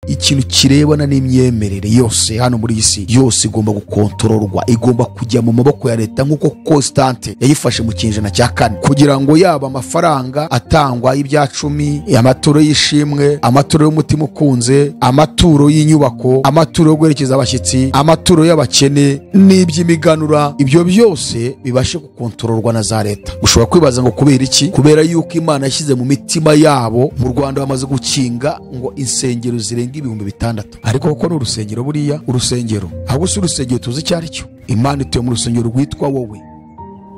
Ikintu kirebana n'imyemerere yose hano muri iyi si yose igomba gukontororwa, igomba kujya mu maboko ya leta nk'uko Constante yayifashe mu kinyejana cya kane, kugira ngo yaba amafaranga atangwa y'ibya cumi, amaturo y'ishimwe, amaturo y'umutima ukunze, amaturo y'inyubako, amaturo yo guherekeza abashyitsi, amaturo y'abakene n'iby'imiganura, ibyo byose bibashe gukontororwa na za leta. Ushobora kwibaza ngo kubera iki? Kubera yuko Imana yashyize mu mitima yabo. Mu Rwanda bamaze gukinga ngo insengero zirenga 6000, ariko kuko ni urusengero, buriya urusengero ahubwo si urusengero tuzi icyo ari cyo. Imana ituye mu rusengero rwitwa wowe.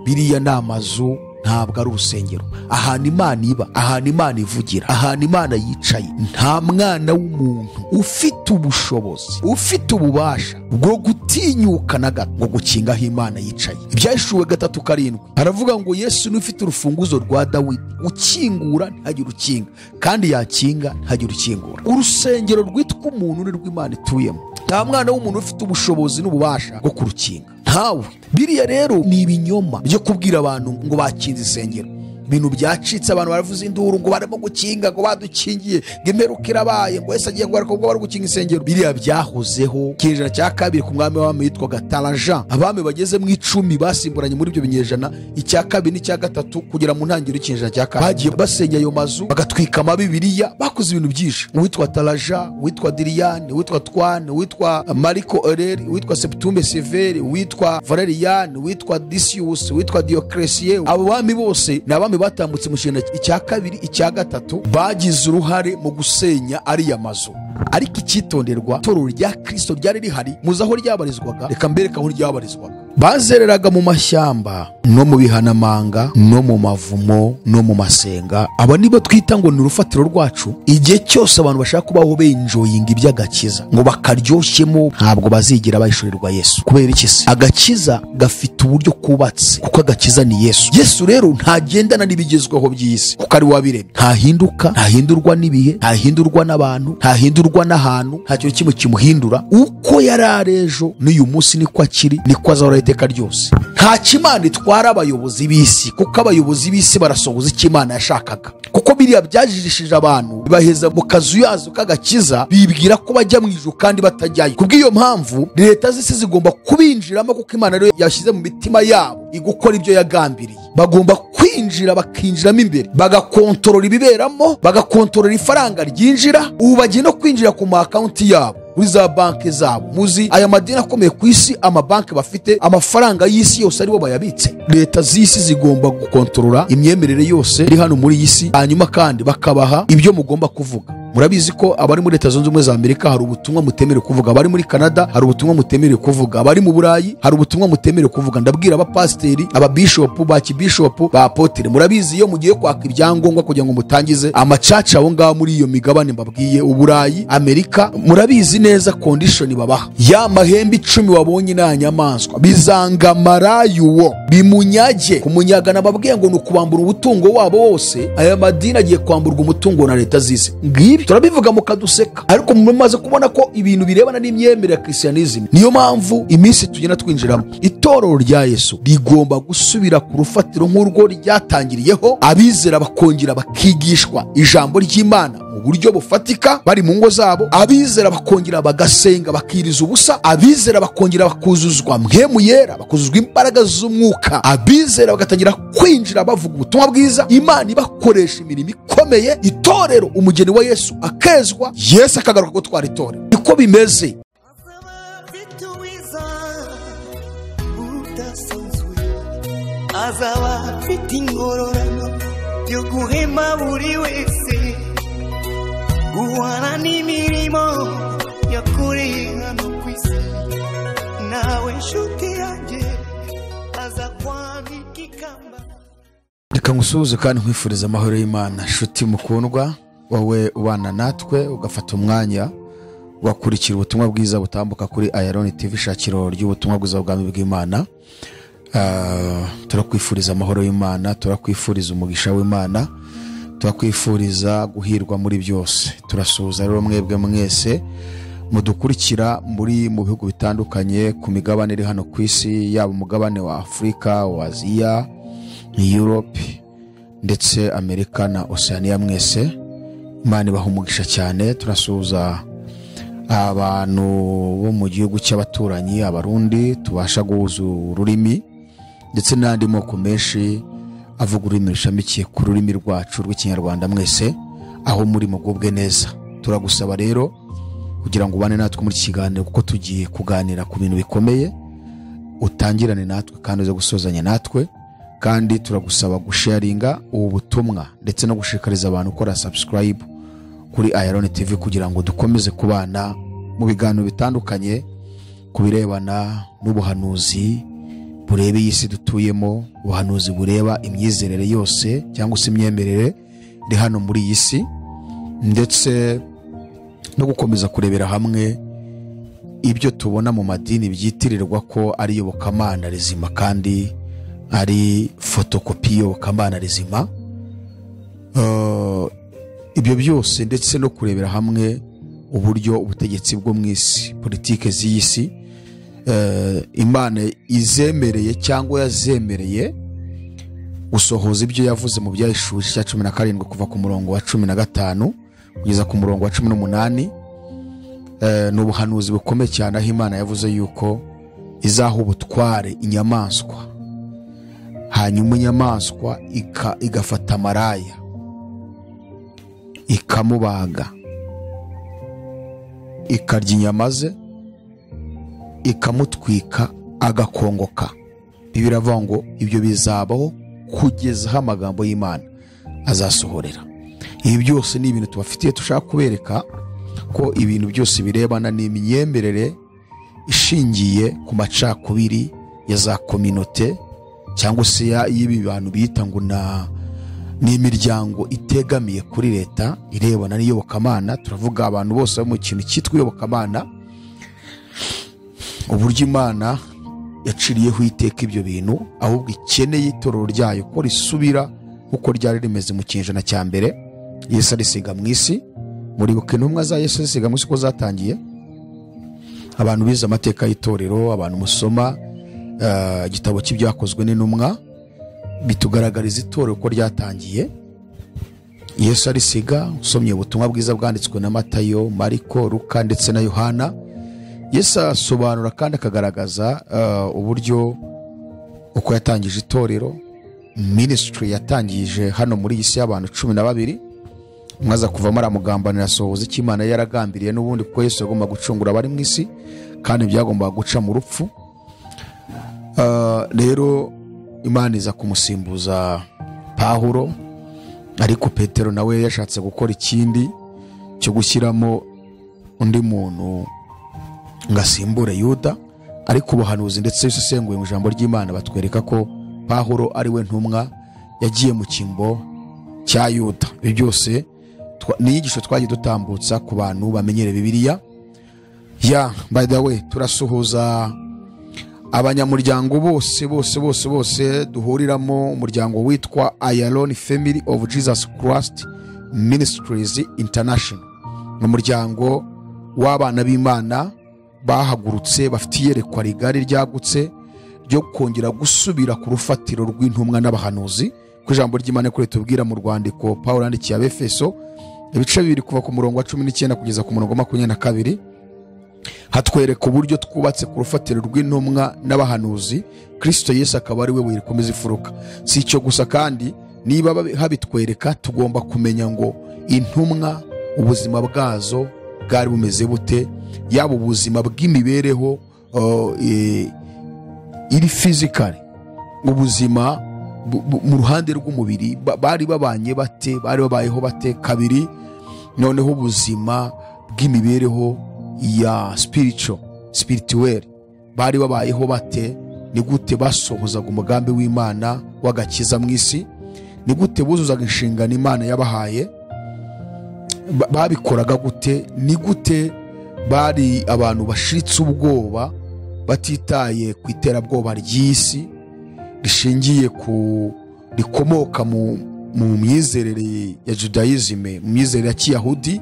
Biriya ni amazu, ntabwo ari urusengero. Ahantu Imana iba, ahantu Imana ivugira, ahantu Imana yicaye, nta mwana w'umuntu ufite ubushobozi, ufite ububasha bwo gutinyuka na gato ngo gukinga aho Imana yicaye. Ibyahishuwe 3:7 aravuga ngo Yesu ni ufite urufunguzo rwa Dawidi, ukingura ntihagire ukinga, kandi yakinga ntihagire ukingura. Urusengero rwitwa umuntu ni rw'Imana ituyemo. Nta mwana w'umuntu ufite ubushobozi n'ububasha bwo kurukinga, ntawe. Biriya rero ni ibinyoma byo kubwira abantu ngo bakinze isengero. Ibintu byacitse, abantu baravuza induru ngo barimo gukinga, ngo badukingiye, ngo imperuka irabaye, ngo Yesu agiye kugaruka ubwo bari gukinga insengero. Biriya byahozeho kinyejana cya kabiri ku mwami w'abami witwaga Trajan. Abami bageze mu 10 basimburanye muri ibyo binyejana, icya kabiri n'icya gatatu kugera mu ntangiriro y'ikinyejana cya kane, bagiye basenya ayo mazu, bagatwika amabibiriya, bakoze ibintu byinshi. Uwitwa Trajan, uwitwa Diriyani, uwitwa Twane, uwitwa Mariko Aureli, uwitwa Septume Severi, uwitwa Valerian, uwitwa Decius, uwitwa Diocletian, abo bami bose ni abami batambutse mu kinyejana icya kabiri, icya gatatu, bagize uruhare mu gusenya ariya mazu. Ariko icyitonderwa, itorero rya Kristo ryari rihari, muzi aho ryabarizwaga? Reka mbereke aho ryabarizwaga. Bazereraga mu mashyamba no mu bihanamanga no mu mavumo no mu masenga. Aba nibo twita ngo ni urufatiro rwacu. Igihe cyose abantu bashaka kubaho benjoyinga iby'agakiza ngo bakaryoshemo, ntabwo bazigera bahishurirwa Yesu. Kubera iki se? Agakiza gafite uburyo kubatse, kuko agakiza ni Yesu. Yesu rero ntagendana n'ibigezweho by'isi, kuko ari wabiremye. Ntahinduka, ntahindurwa n'ibihe, ntahindurwa n'abantu, ntahindurwa n'ahantu, nta kintu kimwe kimuhindura. Uko yari ari ejo n'uyu munsi niko akiri, niko azahora iteka ryose. Nta kimana itwara abayobozi b'isi, kuko abayobozi b'isi barasohoza icyo Imana yashakaga. Kuko biriya byajijishije abantu, bibaheza mu kazu yazo k'agakiza, bibwira ko bajya mu ijuru kandi batajyayo. Kubw'iyo mpamvu leta z'isi zigomba kubinjiramo, kuko Imana rero yashyize mu mitima yabo igukora ibyo yagambiriye. Bagomba kwinjira, bakinjiramo imbere, bagakontorora ibiberamo, bagakontorora ifaranga ryinjira. Ubu bagiye no kwinjira ku ma akaunti yabo, muri za banki zabo. Muzi aya madini akomeye ku isi, amabanki bafite amafaranga y'isi yose aribo bayabitse. Leta z'isi zigomba gukontorora imyemerere yose iri hano muri iyi si, hanyuma kandi bakabaha ibyo mugomba kuvuga. Murabizi ko abari muri Leta Zunze Ubumwe za Amerika hari ubutumwa mutemerewe kuvuga, abari muri Canada hari ubutumwa mutemerewe kuvuga, abari mu Burayi hari ubutumwa mutemerewe kuvuga. Ndabwira abapasiteri, ababishopu, ba kibishopu, ba apotere, murabizi iyo mugiye kwaka ibyangombwa kugira ngo mutangize amacaca aho ngaho muri iyo migabane mbabwiye, Uburayi, Amerika, murabizi neza condition babaha. Ya mahembe 10 wabonye na nyamaswa bizangamara yuwo bimunyage. Kumunyaga nababwiye ngo ni ukubambura umutungo wabo wose. Aya madini agiye kwamburwa umutungo na leta z'isi. Ngibi turabivuga mukaduseka, ariko mumaze kubona ko ibintu birebana n'imyemerere ya Christianism. Niyo mpamvu iminsi tugenda twinjiramo, itorero rya Yesu rigomba gusubira ku rufatiro nk'urwo ryatangiriyeho, abizera bakongera bakigishwa ijambo ry'Imana mu buryo bufatika bari mu ngo zabo, abizera bakongera bagasenga bakiriza ubusa, abizera bakongera bakuzuzwa mpemu yera, bakuzuzwa imbaraga z'umwuka, abizera bagatangira kwinjira bavuga ubutumwa bwiza, Imana ibakoresha imirimo ikomeye, itorero umugeni wa Yesu akezwa, Yesu akagaruka gutwara itorero. Niko bimeze. Azaba afite ingororano yo guhema buri wese, guhana n'imirimo yakoreye hano ku isi. Nawe nshuti yanjye aza kwambika ikamba. Reka ngusuhuze kandi nkwifuriza amahoro y'Imana, nshuti mukundwa, wowe ubana natwe ugafata umwanya wakurikira ubutumwa bwiza butambuka kuri Ayaloni TV, shakiro ry'ubutumwa bwiza bw'ubwami bw'Imana. Turakwifuriza amahoro y'Imana, turakwifuriza umugisha w'Imana, turakwifuriza guhirwa muri byose. Turasuhuza rero mwebwe mwese mudukurikira muri mu bihugu bitandukanye ku migabane iri hano ku isi, yaba umugabane wa Afurika, wa Aziya, Europe ndetse Amerika na Oceania. Mwese Imana ibaha umugisha cyane. Turasuhuza Abantu bo mu gihugu cy'abaturanyi, Abarundi, tubasha guhuza ururimi, ndetse n'andi moko menshi avuga ururimi rushamikiye ku rurimi rwacu rw'Ikinyarwanda, mwese aho muri mugubwe neza. Turagusaba rero kugira ngo ubane natwe muri iki kiganiro, kuko tugiye kuganira ku bintu bikomeye. Utangirane natwe kandi uze gusozanya natwe. Kandi turagusaba gusharinga ubu butumwa ndetse no gushishikariza abantu gukora subscribe kuri Ayaloni TV, kugira ngo dukomeze kubana mu biganiro bitandukanye ku birebana n'ubuhanuzi bureba iyi si dutuyemo, ubuhanuzi bureba imyizerere yose cyangwa se imyemerere iri hano muri iyi si, ndetse no gukomeza kurebera hamwe ibyo tubona mu madini byitirirwa ko ari iyobokamana rizima kandi ari fotokopi y'iyobokamana rizima. Ibyo byose, ndetse no kurebera hamwe uburyo ubutegetsi bwo mu isi, politike z'iyi si, Imana izemereye cyangwa yazemereye gusohoza ibyo yavuze mu Byahishuwe cya 17 kuva ku murongo wa 15 kugeza ku murongo wa 18. Ni ubuhanuzi bukomeye cyane, aho Imana yavuze yuko izaha ubutware inyamaswa, hanyuma inyamaswa igafata maraya ikamubaga, ikarya inyama ze, ikamutwika agakongoka. Biravuga ngo ibyo bizabaho kugeza aho amagambo y'Imana azasohorera. Ibi byose ni ibintu tubafitiye, tushaka kubereka ko ibintu byose birebana n'imyemerere ishingiye ku macakubiri ya za kominote, cyangwa se y'ibi bantu bita ngo ni imiryango itegamiye kuri leta irebana n'iyobokamana. Turavuga abantu bose bo mu kintu cyitwa iyobokamana, uburyo Imana yaciriyeho iteka ibyo bintu, ahubwo ikeneye itorero ryayo ko risubira uko ryari rimeze mu kinyejana cya mbere Yesu arisiga mu isi. Muribuka intumwa za Yesu zisiga mu isi ko zatangiye. Abantu bize amateka y'itorero, abantu musoma igitabo cy'Ibyakozwe n'Intumwa, bitugaragariza itorero ko ryatangiye Yesu arisiga. Usomye ubutumwa bwiza bwanditswe na Matayo, Mariko, Luka ndetse na Yohana, Yesu asobanura kandi akagaragaza uburyo uko yatangije itorero, ministry yatangije hano muri iyi si y'abantu 12. Umwe aza kuvamo aramugambanira, asohoza icyo Imana yaragambiriye n'ubundi, kuko Yesu yagomba gucungura abari mu isi kandi byagombaga guca mu rupfu. Rero Imana iza kumusimbuza Pawulo, ariko Petero nawe yashatse gukora ikindi cyo gushyiramo undi muntu ngo asimbure Yuda. Ariko ubuhanuzi ndetse bisesenguye mu ijambo ry'Imana batwereka ko Pawulo ari we ntumwa yagiye mu cyimbo cya Yuda. Ibi byose ni inyigisho twagiye dutambutsa ku bantu bamenyere Bibiliya. Ya by the way, turasuhuza abanyamuryango bose bose bose bose duhuriramo umuryango witwa Ayaloni Family of Jesus Christ Ministries International. Ni umuryango w'abana b'Imana bahagurutse, bafite iyerekwa rigari ryagutse ryo kongera gusubira ku rufatiro rw'intumwa n'abahanuzi, ku ijambo ry'Imana kuri tubwira mu rwandiko Pawulo yandikiye Abefeso ibice 2 kuva ku murongo wa 19 kugeza ku murongo wa 22, hatwereka uburyo twubatse ku rufatiro rw'intumwa n'abahanuzi, Kristo Yesu akaba ari we buye rikomeza imfuruka. Si icyo gusa kandi, niba habitwereka tugomba kumenya ngo intumwa ubuzima bwazo bwari bumeze bute, yaba ubuzima bw'imibereho iri physical, ubuzima mu ruhande rw'umubiri, bari babanye bate, bari babayeho bate. Kabiri, noneho ubuzima bw'imibereho ya spirituel, bari babayeho bate, ni gute basohozaga umugambi w'Imana w'agakiza mu isi, ni gute buzuzaga inshingano Imana yabahaye, babikoraga gute, ni gute bari abantu bashiritse ubwoba batitaye ku iterabwoba ry'isi rishingiye ku rikomoka mu myizerere ya Judaism, mu myizerere ya Kiyahudi.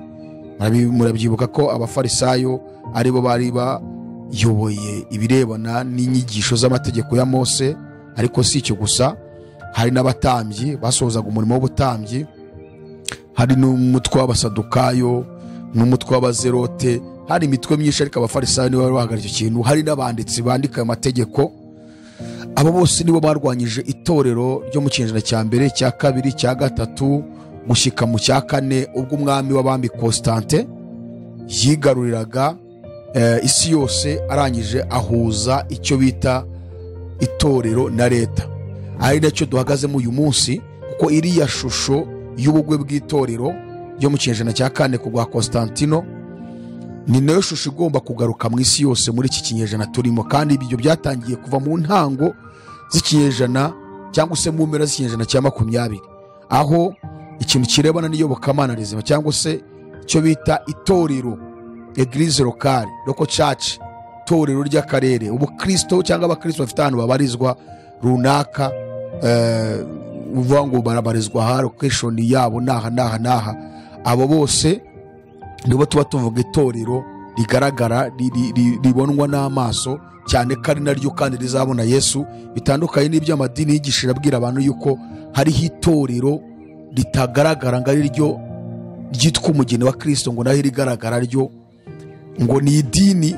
Murabyibuka ko abafarisayo aribo bari bayoboye ibirebana n'inyigisho z'amategeko ya Mose, ariko si icyo gusa, hari n'abatambyi basohozaga umurimo w'ubutambyi, hari n'umutwe w'abasadukayo n'umutwe w'abazerote, Hari imitwe myinshi, ariko abafarisayo nibo bari bahagarariye icyo kintu. Hari n'abanditsi bandika ayo mategeko. Abo bose nibo barwanyije itorero ryo mu kinyejana cya mbere, cya kabiri, cya gatatu, gushyika mu cya kane, ubwo umwami w'abami Constantin yigaruriraga isi yose, arangije ahuza icyo bita itorero na leta, ari nacyo duhagazemo uyu munsi, kuko iriya shusho y'ubugwe bw'itorero ryo mu kinyejana cya kane ku bwa Constantino ni nayo shusho igomba kugaruka mu isi yose muri iki kinyejana turimo. Kandi ibyo byatangiye kuva mu ntango z'ikinyejana cyangwa se mu mpera z'ikinyejana cya 20, aho ikintu kirebana n'iyobokamana rizima cyangwa se icyo bita itorero, eglise locale, local church, itorero ry'akarere, ubukristo cyangwa abakristo bafite ahantu babarizwa runaka, uvuga ngo barabarizwa aha, location yabo naha naha naha, abo bose nibo tuba tuvuga itorero rigaragara, ribonwa n'amaso cyane, ko ari naryo kandi rizabona Yesu. Bitandukanye n'iby'amadini yigishije abwira abantu yuko hariho itorero ritagaragara ngo ari ryo ryitwa umugeni wa Kristo, ngo naho irigaragara ryo ngo ni idini,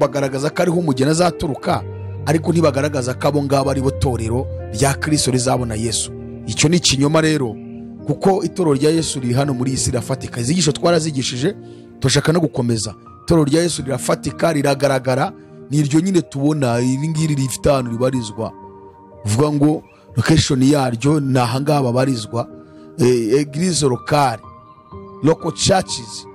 bagaragaza ko ariho umugeni azaturuka, ariko ntibagaragaza ko abo ngabo ari bo torero rya Kristo rizabona Yesu. Icyo ni ikinyoma rero, kuko itorero rya Yesu riri hano muri iyi si rirafatika. Izi nyigisho twarazigishije, turashaka no gukomeza. Itorero rya Yesu rirafatika, riragaragara, ni iryo nyine tubona iri ngiri rifite ahantu ribarizwa, uvuga ngo location yaryo ni aha ngaha babarizwa, eglise locale, local churches.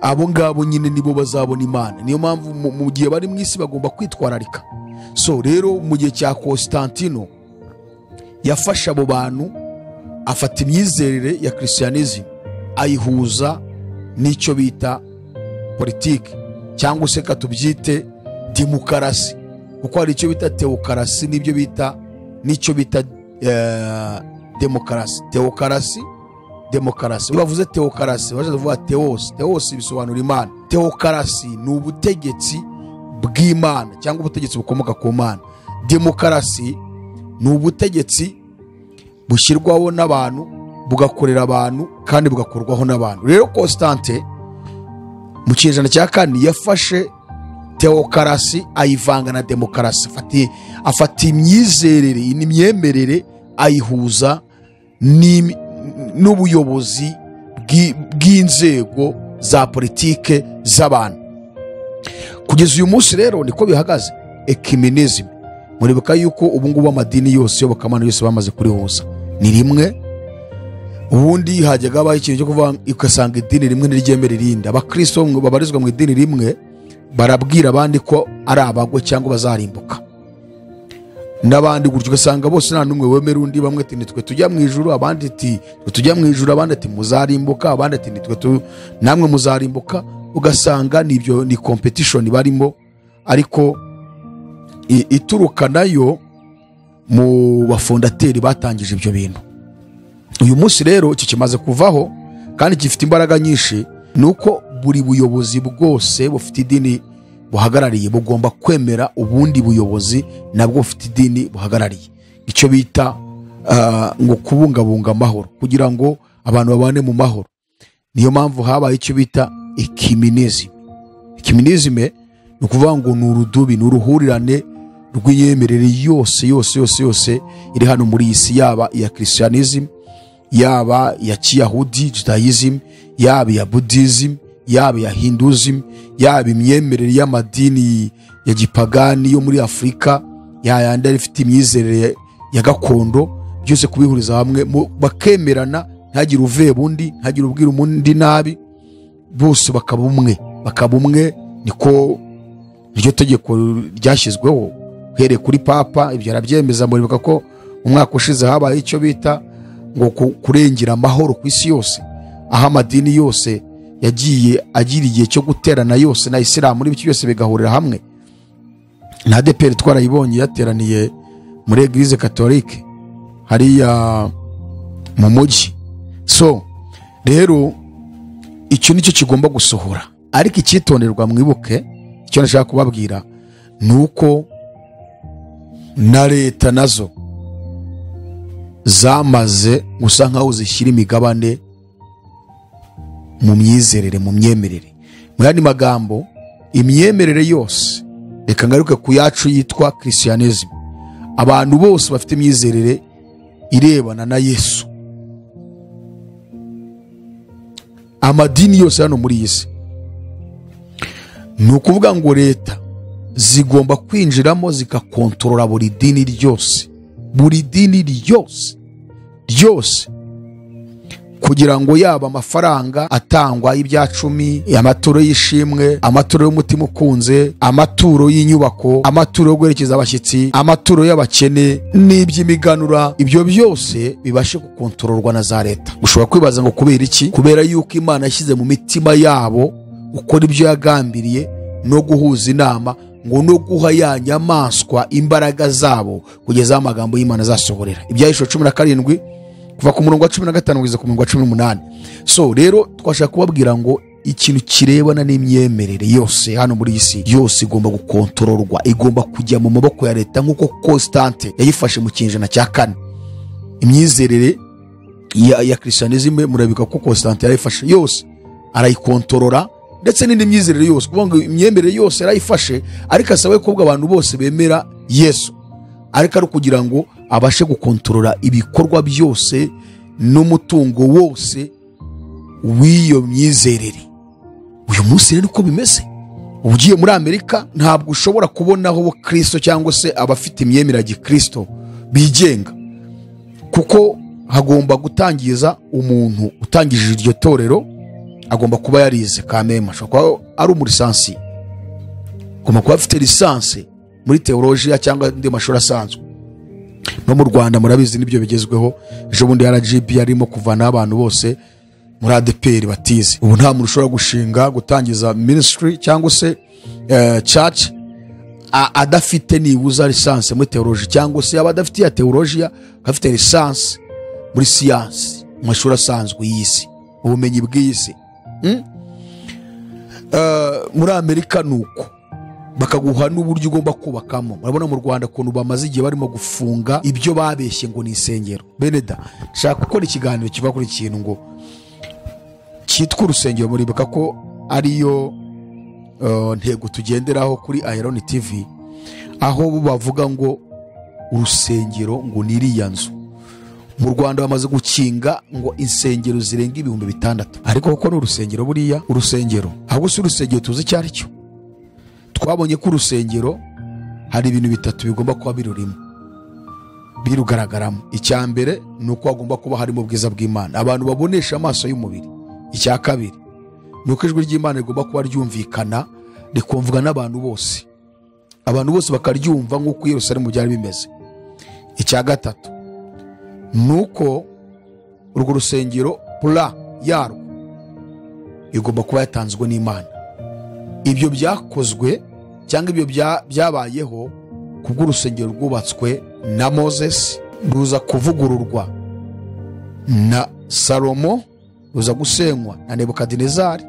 Abo ngabo nyine nibo bazabona Imana. Niyo mpamvu mu gihe bari mu isi bagomba kwitwararika. So rero mu gihe cya Constantino yafashe abo bantu, afata imyizerere ya Christianism ayihuza n'icyo bita politiki, cyangwa se katubyite demokarasi, kuko hari icyo bita teokarasi n'ibyo bita n'icyo bita demokarasi. Teokarasi, demokarasi. Iyo bavuze teokarasi baje kuvuga teos. Teos bisobanura Imana. Teokarasi ni ubutegetsi bw'Imana cyangwa ubutegetsi bukomoka ku Mana. Demokarasi ni ubutegetsi bushyirwaho n'abantu, bugakorera abantu kandi bugakorwaho n'abantu. Rero Constante mu kinyejana cya kane yafashe teokarasi ayivanga na demokarasi, afata imyizerere n'imyemerere ayihuza n'ubuyobozi bw'inzego za politike z'abantu. Kugeza uyu munsi rero niko bihagaze. Ecumenism, muribuka yuko ubu ngubu amadini yose yobokamana yose bamaze kurihuza ni rimwe. Ubundi hajyaga habaho ikintu cyo kuvuga ugasanga idini rimwe ntiryemera irindi. Abakristo babarizwa mu idini rimwe barabwira abandi ko ari abagwe cyangwa bazarimbuka, n'abandi gutyo, ugasanga bose nta n'umwe wemera undi. Bamwe ati nitwe tujya mu ijuru, abandi ati twe tujya mu ijuru, abandi ati muzarimbuka, abandi ati nitwe namwe muzarimbuka. Ugasanga nibyo ni competition barimo, ariko ituruka nayo mu bafondateri batangije ibyo bintu. Uyu munsi rero iki kimaze kuvaho kandi gifite imbaraga nyinshi, nuko buri buyobozi bwose bufite idini buhagarariye bugomba kwemera ubundi buyobozi nabwo bufite idini buhagarariye, icyo bita ngo kubungabunga amahoro, kugira ngo abantu babane mu mahoro. Niyo mpamvu habaye icyo bita ecumenism. Ecumenism ni ukuvuga ngo ni urudubi, ni uruhurirane rw'imyemerere yose yose yose yose iri hano muri iyi si, yaba iya Christianism, yaba iya Kiyahudi Judaism, yaba iya Buddhism, yaba iya Hinduism, yaba imyemerere y'amadini ya gipagani yo muri Afurika, yayandi ifite imyizerere ya gakondo, byose kubihuriza hamwe bakemerana, ntagire uveba undi, ntagire ubwira undi nabi, bose bakaba umwe, bakaba umwe. Niko iryo tegeko ryashyizweho uhereye kuri Papa, ibyo arabyemeza. Muribuka ko umwaka ushize habaye icyo bita ngo kurengera amahoro ku isi yose, aho amadini yose yagiye agira igihe cyo guterana yose na Isilamu n'ibiki byose bigahurira hamwe. Na ADEPR twarayibonye yateraniye muri Eglise Catholique hariya mu mujyi. So rero icyo nicyo kigomba gusohora. Ariko icyitonderwa, mwibuke icyo nashaka kubabwira ni uko na leta nazo zamaze gusa nkaho zishyira imigabane mu myizerere, mu myemerere. Mu yandi magambo, imyemerere yose, reka ngaruke ku yacu yitwa Christianism, abantu bose bafite imyizerere irebana na Yesu, amadini yose hano muri iyi si, ni ukuvuga ngo leta zigomba kwinjiramo zikakontorora buri dini ryose, buri dini ryose ryose, kugira ngo yaba amafaranga atangwa y'ibya cumi, amaturo y'ishimwe, amaturo y'umutima ukunze, amaturo y'inyubako, amaturo yo guherekeza abashyitsi, amaturo y'abakene n'iby'imiganura, ibyo byose bibashe gukontororwa na za leta. Ushobora kwibaza ngo kubera iki? Kubera yuko Imana yashyize mu mitima yabo gukora ibyo yagambiriye no guhuza inama, ngo no guha ya nyamaswa imbaraga zabo kugeza amagambo y'Imana azasohorera. Ibyahishwe 17 kuva ku murongo wa 15 kugeza ku murongo wa 18. So rero twashaka kubabwira ngo ikintu kirebana n'imyemerere yose hano muri iyi si yose igomba gukontororwa, igomba kujya mu maboko ya leta nk'uko Constante yayifashe mu kinyejana cya 4. Imyizerere ya Christianism murabika ko Constante yarayifashe yose arayikontorora, ndetse n'indi myizerere yose, kuvuga ngo imyemerere yose yarayifashe, ariko asaba ko abantu bose bemera Yesu, ariko ari kugira ngo abashe gukontorora ibikorwa byose n'umutungo wose w'iyo myizerere. Uyu munsi rero uko bimeze, ugiye muri Amerika ntabwo ushobora kubonaho Kristo cyangwa se abafite imyemerere ya Gikristo bigenga, kuko hagomba gutangiza umuntu utangije iryo torero agomba kuba yarize kamema, ashobora kuba ari umurisansi, agomba kuba afite lisansi muri teologia cyangwa andi mashuri asanzwe. No mu Rwanda murabizi nibyo bigezweho. Ejo bundi RGB yarimo kuvana abantu bose muri ADPR batize. Ubu nta muntu ushobora gushinga gutangiza ministry cyangwa se church adafite nibuza lisansi muri teologia, cyangwa se yaba adafite ya teologia afite lisansi muri science mu mashuri asanzwe y'isi, ubumenyi bw'isi. Muri Amerika nuko bakaguha n'uburyo ugomba kubakamo. Murabona mu Rwanda kuntu bamaze igihe barimo gufunga ibyo babeshye ngo ni insengero. Beneda, shaka gukora ikiganiro kiva kuri ikintu ngo cyitwa urusengero. Muribuka ko ariyo ntego tugenderaho kuri Iron TV, aho bavuga ngo urusengero ngo ni iriya nzu. Mu Rwanda bamaze gukinga ngo insengero zirenga 6000, ariko kuko ni urusengero, buriya urusengero ahubwo si urusengero tuzi icyo ari cyo. Twabonye ko urusengero hari ibintu bitatu bigomba kuba birurimo birugaragaramo. Icya mbere ni uko hagomba kuba harimo ubwiza bw'Imana, abantu babonesha amaso y'umubiri. Icya kabiri ni uko ijwi ry'Imana rigomba kuba ryumvikana, rikumvwa n'abantu bose, abantu bose bakaryumva nk'uko i Yerusalemu byari bimeze. Icya gatatu ni uko urwo rusengero pula yarwo igomba kuba yatanzwe n'Imana. Ibyo byakozwe cyangwa ibyo byabayeho kubw'urusengero rwubatswe na Moses, ruza kuvugururwa na Salomo, ruza gusenywa na Nebukadinezari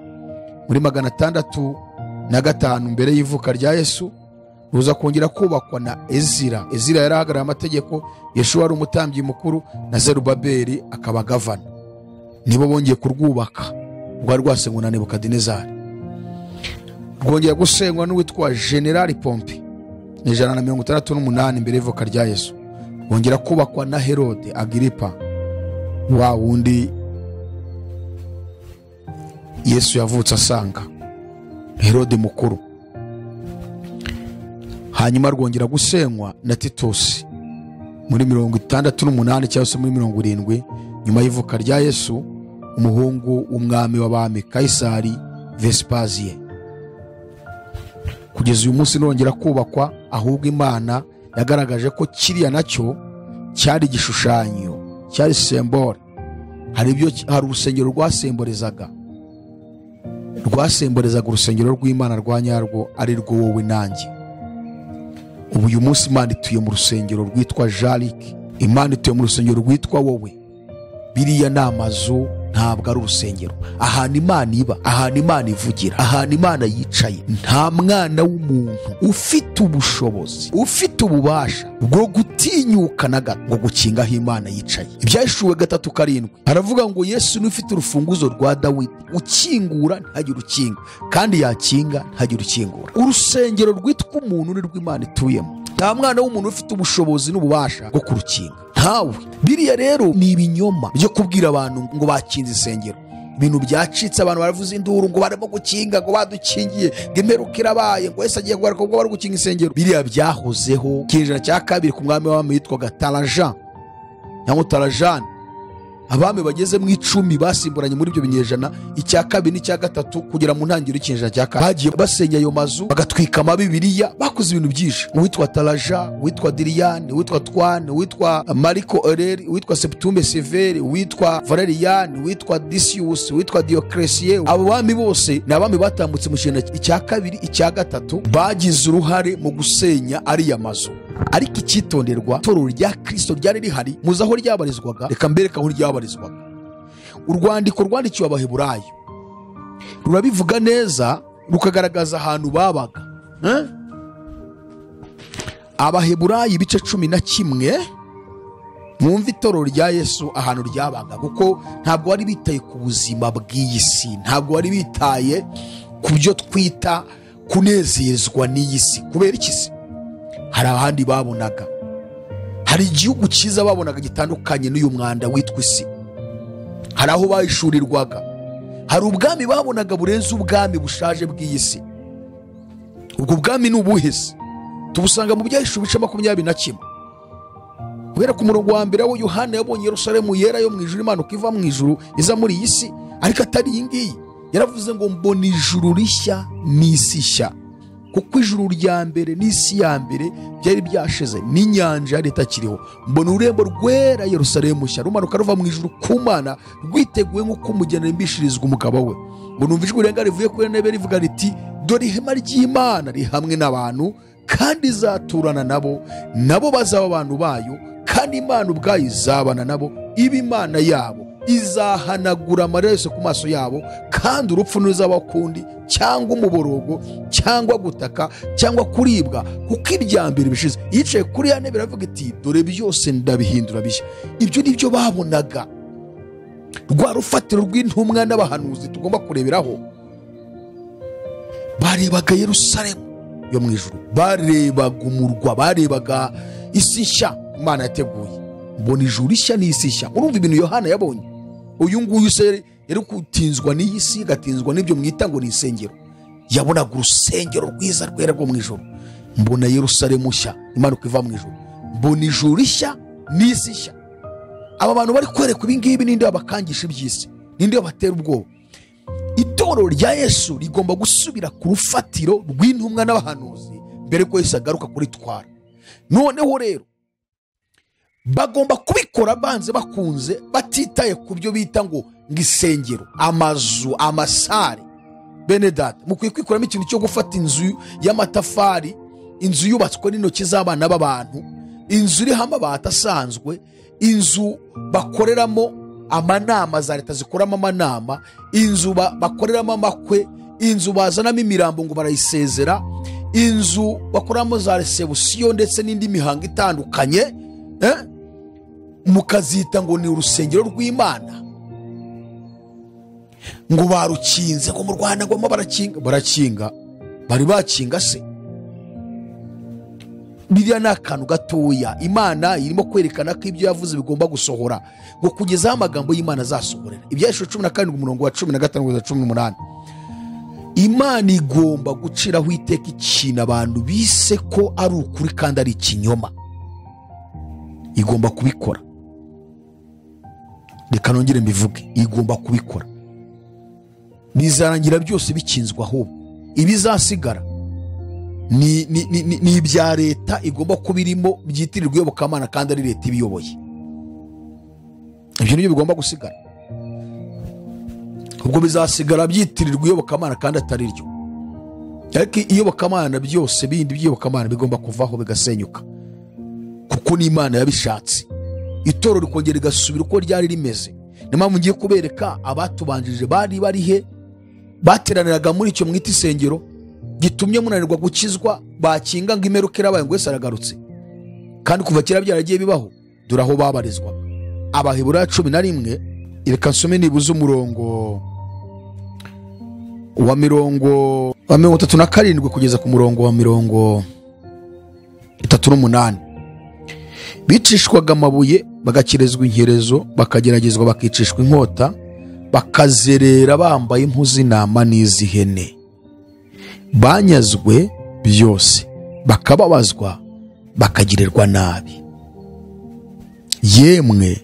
muri 605 mbere y'ivuka rya Yesu, ruza kongera kubakwa na Ezira. Ezira yarahagarariye amategeko, Yeshuwa ari umutambyi mukuru, na Zerubabeli akaba gavana. Nibo bongeye kurwubaka, rwari rwasenywe na Nebukadinezari. Rwongera gusenywa n'uwitwa General Pompe 168 mbere y'ivuka rya Yesu. Rwongera kubakwa na Herode Agripa, wa wundi Yesu yavutse asanga, Herode mukuru. Hanyuma rwongera gusenywa na Titosi muri 68 cyangwa se muri 70 nyuma y'ivuka rya Yesu, umuhungu w'umwami w'abami Kaisari Vespasien. Kugeza uyu munsi nongera kubakwa, ahubwo Imana yagaragaje ko kiriya nacyo cyari igishushanyo, cyari symbole. Hari urusengero rwasemborezaga urusengero rw'Imana rwa nyarwo, ari rwo wowe nanjye. Ubu uyu munsi Imana ituye mu rusengero rwitwa Jalik, Imana ituye mu rusengero rwitwa wowe. Biriya ni amazu Ntabwo ari urusengero. Ahantu Imana iba, ahantu Imana ivugira, ahantu Imana yicaye, nta mwana w'umuntu ufite ubushobozi, ufite ububasha bwo gutinyuka na gato ngo gukinga aho Imana yicaye. Ibyahishuwe 3:7 haravuga ngo Yesu ni ufite urufunguzo rwa Dawidi, ukingura ntagire ukinga, kandi yakinga ntagire ukingura. Urusengero rwitwa umuntu ni rw'Imana ituyemo. Nta mwana w'umuntu ufite ubushobozi n'ububasha bwo kurukinga, ntawe. Biriya rero ni ibinyoma byo kubwira abantu ngo bakinze isengero. Ibintu byacitse, abantu baravuza induru ngo barimo gukinga, ngo badukingiye, ngo imperuka irabaye, ngo Yesu agiye kugaruka ubwo bari gukinga isengero. Biriya byahozeho kinyejana cya 2 ku mwami w'abami witwaga Tarajan cyangwa Tarajan. Abami bageze mu 10 basimburanye muri ibyo binyejana, icya 2 n'icya 3 kugera mu ntangiriro y'ikinyejana cya 4. Bagiye basenya ayo mazu, bagatwika amabibiriya, bakoze ibintu byinshi. Uwitwa Taraja, uwitwa Diriyani, uwitwa Twane, uwitwa Mariko Aureli, uwitwa Septume Severe, uwitwa Valerian, uwitwa Decius, uwitwa Diocletian. Abo bami bose ni abami batambutse mu kinyejana icya 2, icya 3, bagize uruhare mu gusenya ariya mazu. Ariko icyitonderwa, itorero rya Kristo ryari rihari, muzi aho ryabarizwaga? Reka mbereke aho ryabarizwaga. Urwandiko rwandikiwe Abaheburayo rurabivuga neza, rukagaragaza ahantu babaga. Abaheburayo ibice 11, mwumve itorero rya Yesu ahantu ryabaga, kuko ntabwo bari bitaye ku buzima bw'iyi si, ntabwo bari bitaye ku byo twita kunezezwa n'iyi si. Kubera iki se? Hari ahandi babonaga, hari igihugu cyiza babonaga gitandukanye n'uyu mwanda witwa isi. Hari aho bahishurirwaga, hari ubwami babonaga burenze ubwami bushaje bw'iyi si. Ubwo bwami ni ubuhe se? Tubusanga mu Byahishuwe ibice 21, guhera ku murongo wa 1, aho Yohana yabonye Yerusalemu yera yo mu ijuru imanuka iva mu ijuru iza muri iyi si, ariko atari iyi ngiyi. Yaravuze ngo mbona ijuru rishya n'isi nshya, kuko ijuru rya mbere n'isi ya mbere byari byashize, n'inyanja yari itakiriho. Mbona ururembo rwera Yerusalemu nshya rumanuka ruva mu ijuru ku Mana, rwiteguye nk'uko umugeni arimbishirizwa umugabo we. Ngo numva ijwi rirenga rivuye kuri ntebe rivuga riti, dore ihema ry'Imana riri hamwe n'abantu, kandi izaturana nabo, nabo bazaba abantu bayo, kandi Imana ubwayo izabana nabo, iba Imana yabo. Izahanagura amarira yose ku maso yabo, kandi urupfu ntiruzabaho ukundi, cyangwa umuborogo, cyangwa gutaka, cyangwa kuribwa, kuko ibya mbere bishize. Yicaye kuri ya ntebe iravuga iti, dore byose ndabihindura bishya. Ibyo ni byo babonaga, rwa rufatiro rw'intumwa n'abahanuzi tugomba kureberaho. Barebaga Yerusalemu yo mu ijuru, barebaga umurwa, barebaga isi nshya Imana yateguye. Mbona ijuru rishya n'isi nshya. Urumva ibintu Yohana yabonye? Uyu nguyu se yari gutinzwa n'iyi si, agatinzwa n'ibyo mwita ngo ni insengero. Yabonaga urusengero rwiza rwera rwo mu ijuru. Mbona Yerusalemu nshya imanuka iva mu ijuru, mbona ijuru rishya n'isi nshya. Aba bantu bari kwerekwa ibi ngibi, ninde wabakangisha iby'isi? Ninde wabatera ubwoba? Itorero rya Yesu rigomba gusubira ku rufatiro rw'intumwa n'abahanuzi mbere ko Yesu agaruka kuritwara. Noneho rero bagomba kubikora banze bakunze, batitaye ku byo bita ngo isengero, amazu, amasare. Bene data, mukwiye kwikuramo ikintu cyo gufata inzu y'amatafari, inzu yubatswe n'intoki z'abana b'abantu, inzu iriho amabati asanzwe, inzu bakoreramo amanama za leta zikoramo amanama, inzu bakoreramo amakwe, inzu bazanamo imirambo ngo barayisezera, inzu bakoramo za resebusiyo ndetse n'indi mihango itandukanye, mukazita ngo ni urusengero rw'Imana, ngo barukinze, ngo mu Rwanda ngo barakinga. Barakinga, bari bakinga se? Biriya ni akantu gatoya. Imana irimo kwerekana ko ibyo yavuze bigomba gusohora, ngo kugezaho amagambo y'Imana azasohorera. Ibyahishuwe 17 umurongo wa 15 kugeza 18. Imana igomba guciraho iteka ikintu abantu bise ko ari ukuri kandi ari ikinyoma. Igomba kubikora. Reka nongere mbivuge, igomba kubikora. Bizarangira byose bikinzwe, ahubwo ibizasigara ni ibya leta igomba kuba irimo, byitirirwa iyobokamana kandi ari leta ibiyoboye. Ibyo nibyo bigomba gusigara. Ubwo bizasigara byitirirwa iyobokamana kandi atari ryo. Ariko iyobokamana byose bindi by'iyobokamana bigomba kuvaho bigasenyuka, kuko ni Imana yabishatse. Itorero rikongera rigasubira uko ryari rimeze, Niyo mpamvu ngiye kubereka abatubanjirije bari barihe, bateraniraga muri icyo mwita isengero gitumye munanirwa gukizwa, bakinga ngo imperuka irabaye ngo Yesu aragarutse. Kandi kuva kera byaragiye bibaho. Dore aho babarizwa. Abaheburayo 11, reka nsome nibuze umurongo wa 37 kugeza ku murongo wa 38. Bicishwaga amabuye, bagakirezwa inkerezo, bakageragezwa, bakicishwa inkota, bakazerera bambaye impu z'intama n'iz'ihene. Banyazwe byose, bakababazwa, bakagirirwa nabi. Yemwe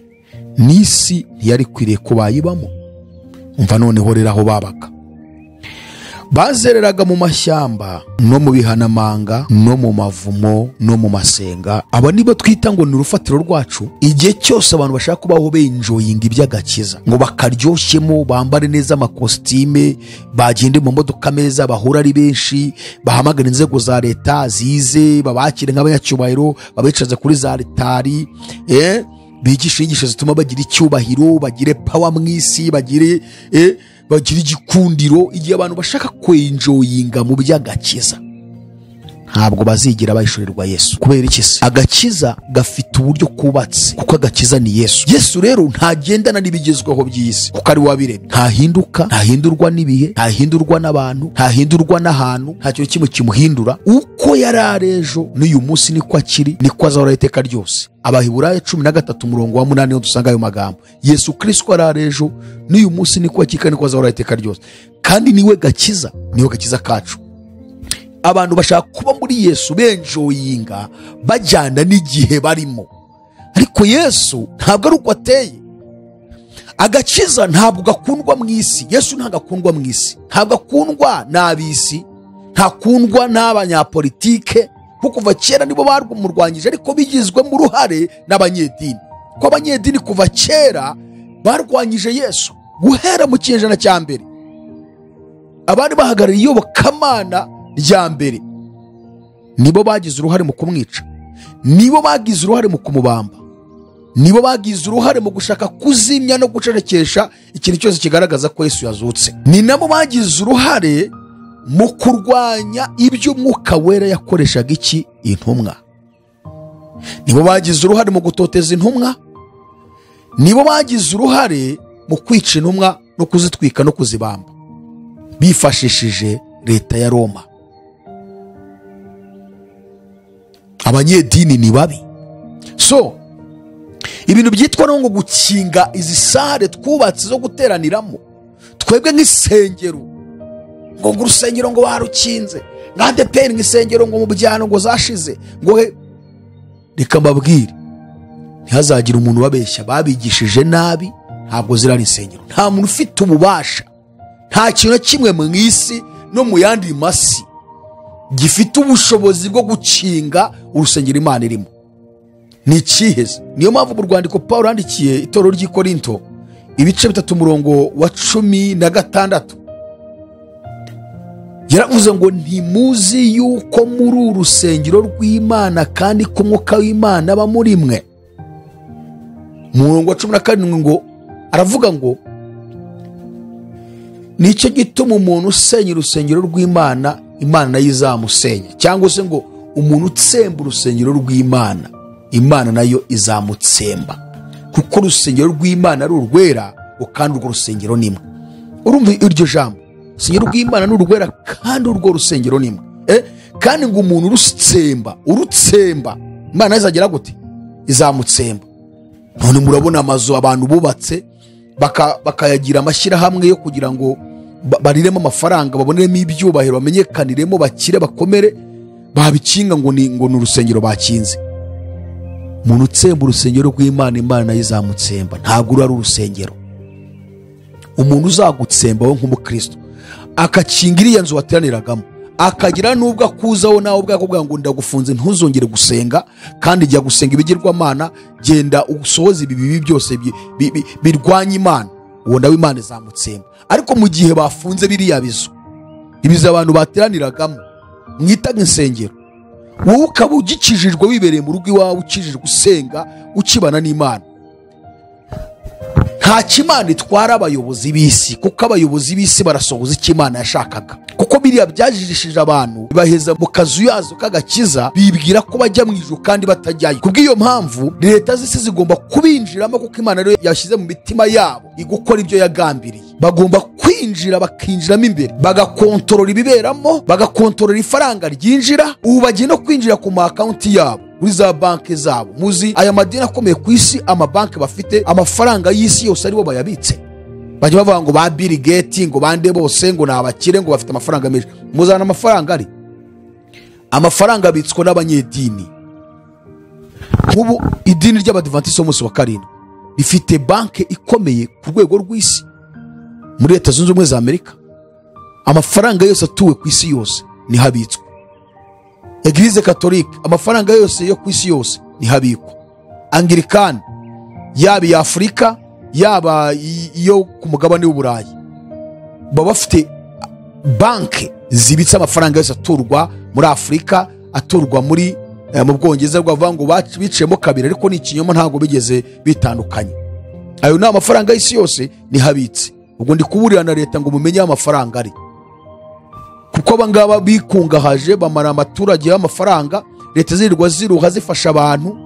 n'isi ntiyari ikwiriye ko bayibamo. Umva noneho rero aho babaga. Bazereraga mu mashyamba no mu bihanamanga no mu mavumo no mu masenga. Aba nibo twita ngo ni urufatiro rwacu. Igihe cyose abantu bashaka kubaho benjoyinga iby'agakiza, ngo bakaryoshyemo, bambare neza amakositime, bagende mu modoka meza, bahura ari benshi, bahamagara inzego za leta zize, babakire nk'abanyacyubahiro, babicaze kuri za ritari, bigisha inyigisho zituma bagira icyubahiro, bagire power mu isi, bagire igikundiro. Igihe abantu bashaka kwenjoyinga mu by'agakiza, ntabwo bazigira bahishurirwa Yesu. Kubera iki se? Agakiza gafite uburyo kubatse, kuko agakiza ni Yesu. Yesu rero ntagendana n'ibigezweho by'isi, kuko ari wabiremye. Ntahinduka, ntahindurwa n'ibihe, ntahindurwa n'abantu, ntahindurwa n'ahantu, nta kintu kimwe kimuhindura. Uko yari ari ejo n'uyu munsi niko akiri, niko azahora iteka ryose. Abaheburayo 13 umurongo wa 8 niho dusanga ayo magambo. Yesu Kristo ari ejo n'uyu munsi niko akiri, niko azahora iteka ryose. Kandi niwe gakiza, niwe gakiza kacu. Abantu bashaka kuba muri Yesu benjoyinga, bajyana n'igihe barimo. Ariko Yesu ntabwo ari uko ateye. Agakiza ntabwo gakundwa mu isi. Yesu ntabwo akundwa mu isi, ntabwo akundwa n'ab'isi, ntakundwa n'abanyapolitike, kuko kuva kera nibo barumurwanyije, ariko bigizwemo uruhare n'abanyedini. Kuko abanyedini kuva kera barwanyije Yesu guhera mu kinyejana cya mbere. Abari bahagarariye iyobokamana rya mbere nibo bagize uruhare mu kumwica, nibo bagize uruhare mu kumubamba, nibo bagize uruhare mu gushaka kuzimya no gucerekesha ikintu cyose kigaragaza ko Yesu yazutse. Ni nabo bagize uruhare mu kurwanya ibyo Umwuka Wera yakoreshaga iki intumwa. Nibo bagize uruhare mu gutoteza intumwa, nibo bagize uruhare mu kwica intumwa no kuzitwika no kuzibamba, bifashishije leta ya Roma. Abanyedini ni babi. So ibintu byitwa ngo gukinga izi sare twubatse zo guteraniramo, twebwe nk'isengero, ngo urusengero ngo barukinze, nka ADEPR nk'isengero ngo mu byano ngo zashize, ngo reka mbabwire, ntihazagira umuntu ubabeshya, babigishije nabi, ntabwo zirari insengero. Nta muntu ufite ububasha, nta kintu na kimwe mu isi no mu yandi masi gifite ubushobozi bwo gukinga urusengero Imana irimo. Ni ikiheze. Niyo mpamvu mu rwandiko Paulo yandikiye itorero ry'i Korinto ibice 3 umurongo wa 16 yaravuze ngo ntimuzi yuko muri urusengero rw'Imana kandi ko Umwuka w'Imana aba muri mwe. Mu murongo wa 17 ngo aravuga ngo nicyo gituma umuntu usenya urusengero rw'Imana, Imana nayo izamusenya, cyangwa se ngo umuntu utsemba urusengero rw'Imana, Imana nayo izamutsemba, kuko urusengero rw'Imana ari urwera kandi urwo rusengero nimwe. Urumva iryo jambo, urusengero rw'Imana ni urwera kandi urwo rusengero nimwe. Kandi ngo umuntu urutsemba, Imana izagera gute? Izamutsemba. None murabona amazu abantu bubatse bakayagira amashyirahamwe yo kugira ngo bariremo amafaranga, baboneremo ibyubahiro, bamenyekaniremo, bakire, bakomere, babikinga ngo ni urusengero bakinze. Umuntu utsemba urusengero rw'Imana, Imana nayo izamutsemba. Ntabwo ari urusengero. Umuntu uzagutsemba we nk'umukristo akakinga iriya nzu wateraniragamo, akagira nubwo akuzaho nawe ubwako ngo ndagufunze ntuzongere gusenga, kandi jya gusenga ibigirwamana, genda usohoze ibi bibi byose birwanya Imana, uwo nawe Imana izamutsemba. Ariko mu gihe bafunze biriya bizu, ibizu abantu bateraniragamo mwitaga insengero, wowe ukaba ugikijijwe wibereye mu rugo iwawe, ukijijwe usenga, ukibana n'Imana, Nta Imana itwara abayobozi b'isi, kuko abayobozi b'isi barasohoza icyo Imana yashakaga. Kuko biriya byajijishije abantu bibaheza mu kazu yazo k'agakiza, bibwira ko bajya mu ijuru kandi batajyayo. Kubw'iyo mpamvu leta z'isi zigomba kubinjiramo, kuko Imana rero yashyize mu mitima yabo igukora ibyo yagambiriye. Bagomba kwinjira, bakinjiramo imbere, bagakontorora ibiberamo, bagakontorora ifaranga ryinjira. Ubu bagiye no kwinjira ku ma akaunti yabo muri za banki zabo. Muzi aya madini akomeye ku isi, amabanki bafite amafaranga y'isi yose aribo bayabitse. Bajya bavuga ngo ba Bill Gates, ngo bande bose, ngo ni abakire, ngo bafite amafaranga menshi. Muzana amafaranga ari amafaranga abitswa n'abanyedini. Nk'ubu idini ry'Abadivantisi b'umunsi wa karindwi rifite banki ikomeye ku rwego rw'isi muri Leta Zunze Ubumwe za Amerika. Amafaranga yose atuwe ku isi yose niho abitswa. Eglise Catholique, amafaranga yose yo ku isi yose niho abikwa. Anglikani, yaba iya Afurika, yaba iyo ku mugabane w'Uburayi, baba bafite banki zibitse amafaranga yose aturwa muri Afurika, aturwa muri mu Bwongereza. Bavuga ngo biciyemo kabiri, ariko ni ikinyoma, ntabwo bigeze bitandukanye. Ayo ni amafaranga y'isi yose niho abitse. Ubwo ndi kuburira na leta ngo mumenye aho amafaranga ari, kuko aba ngaba bikungahaje, bamara abaturage y'amafaranga. Leta zirirwa ziruha zifasha abantu,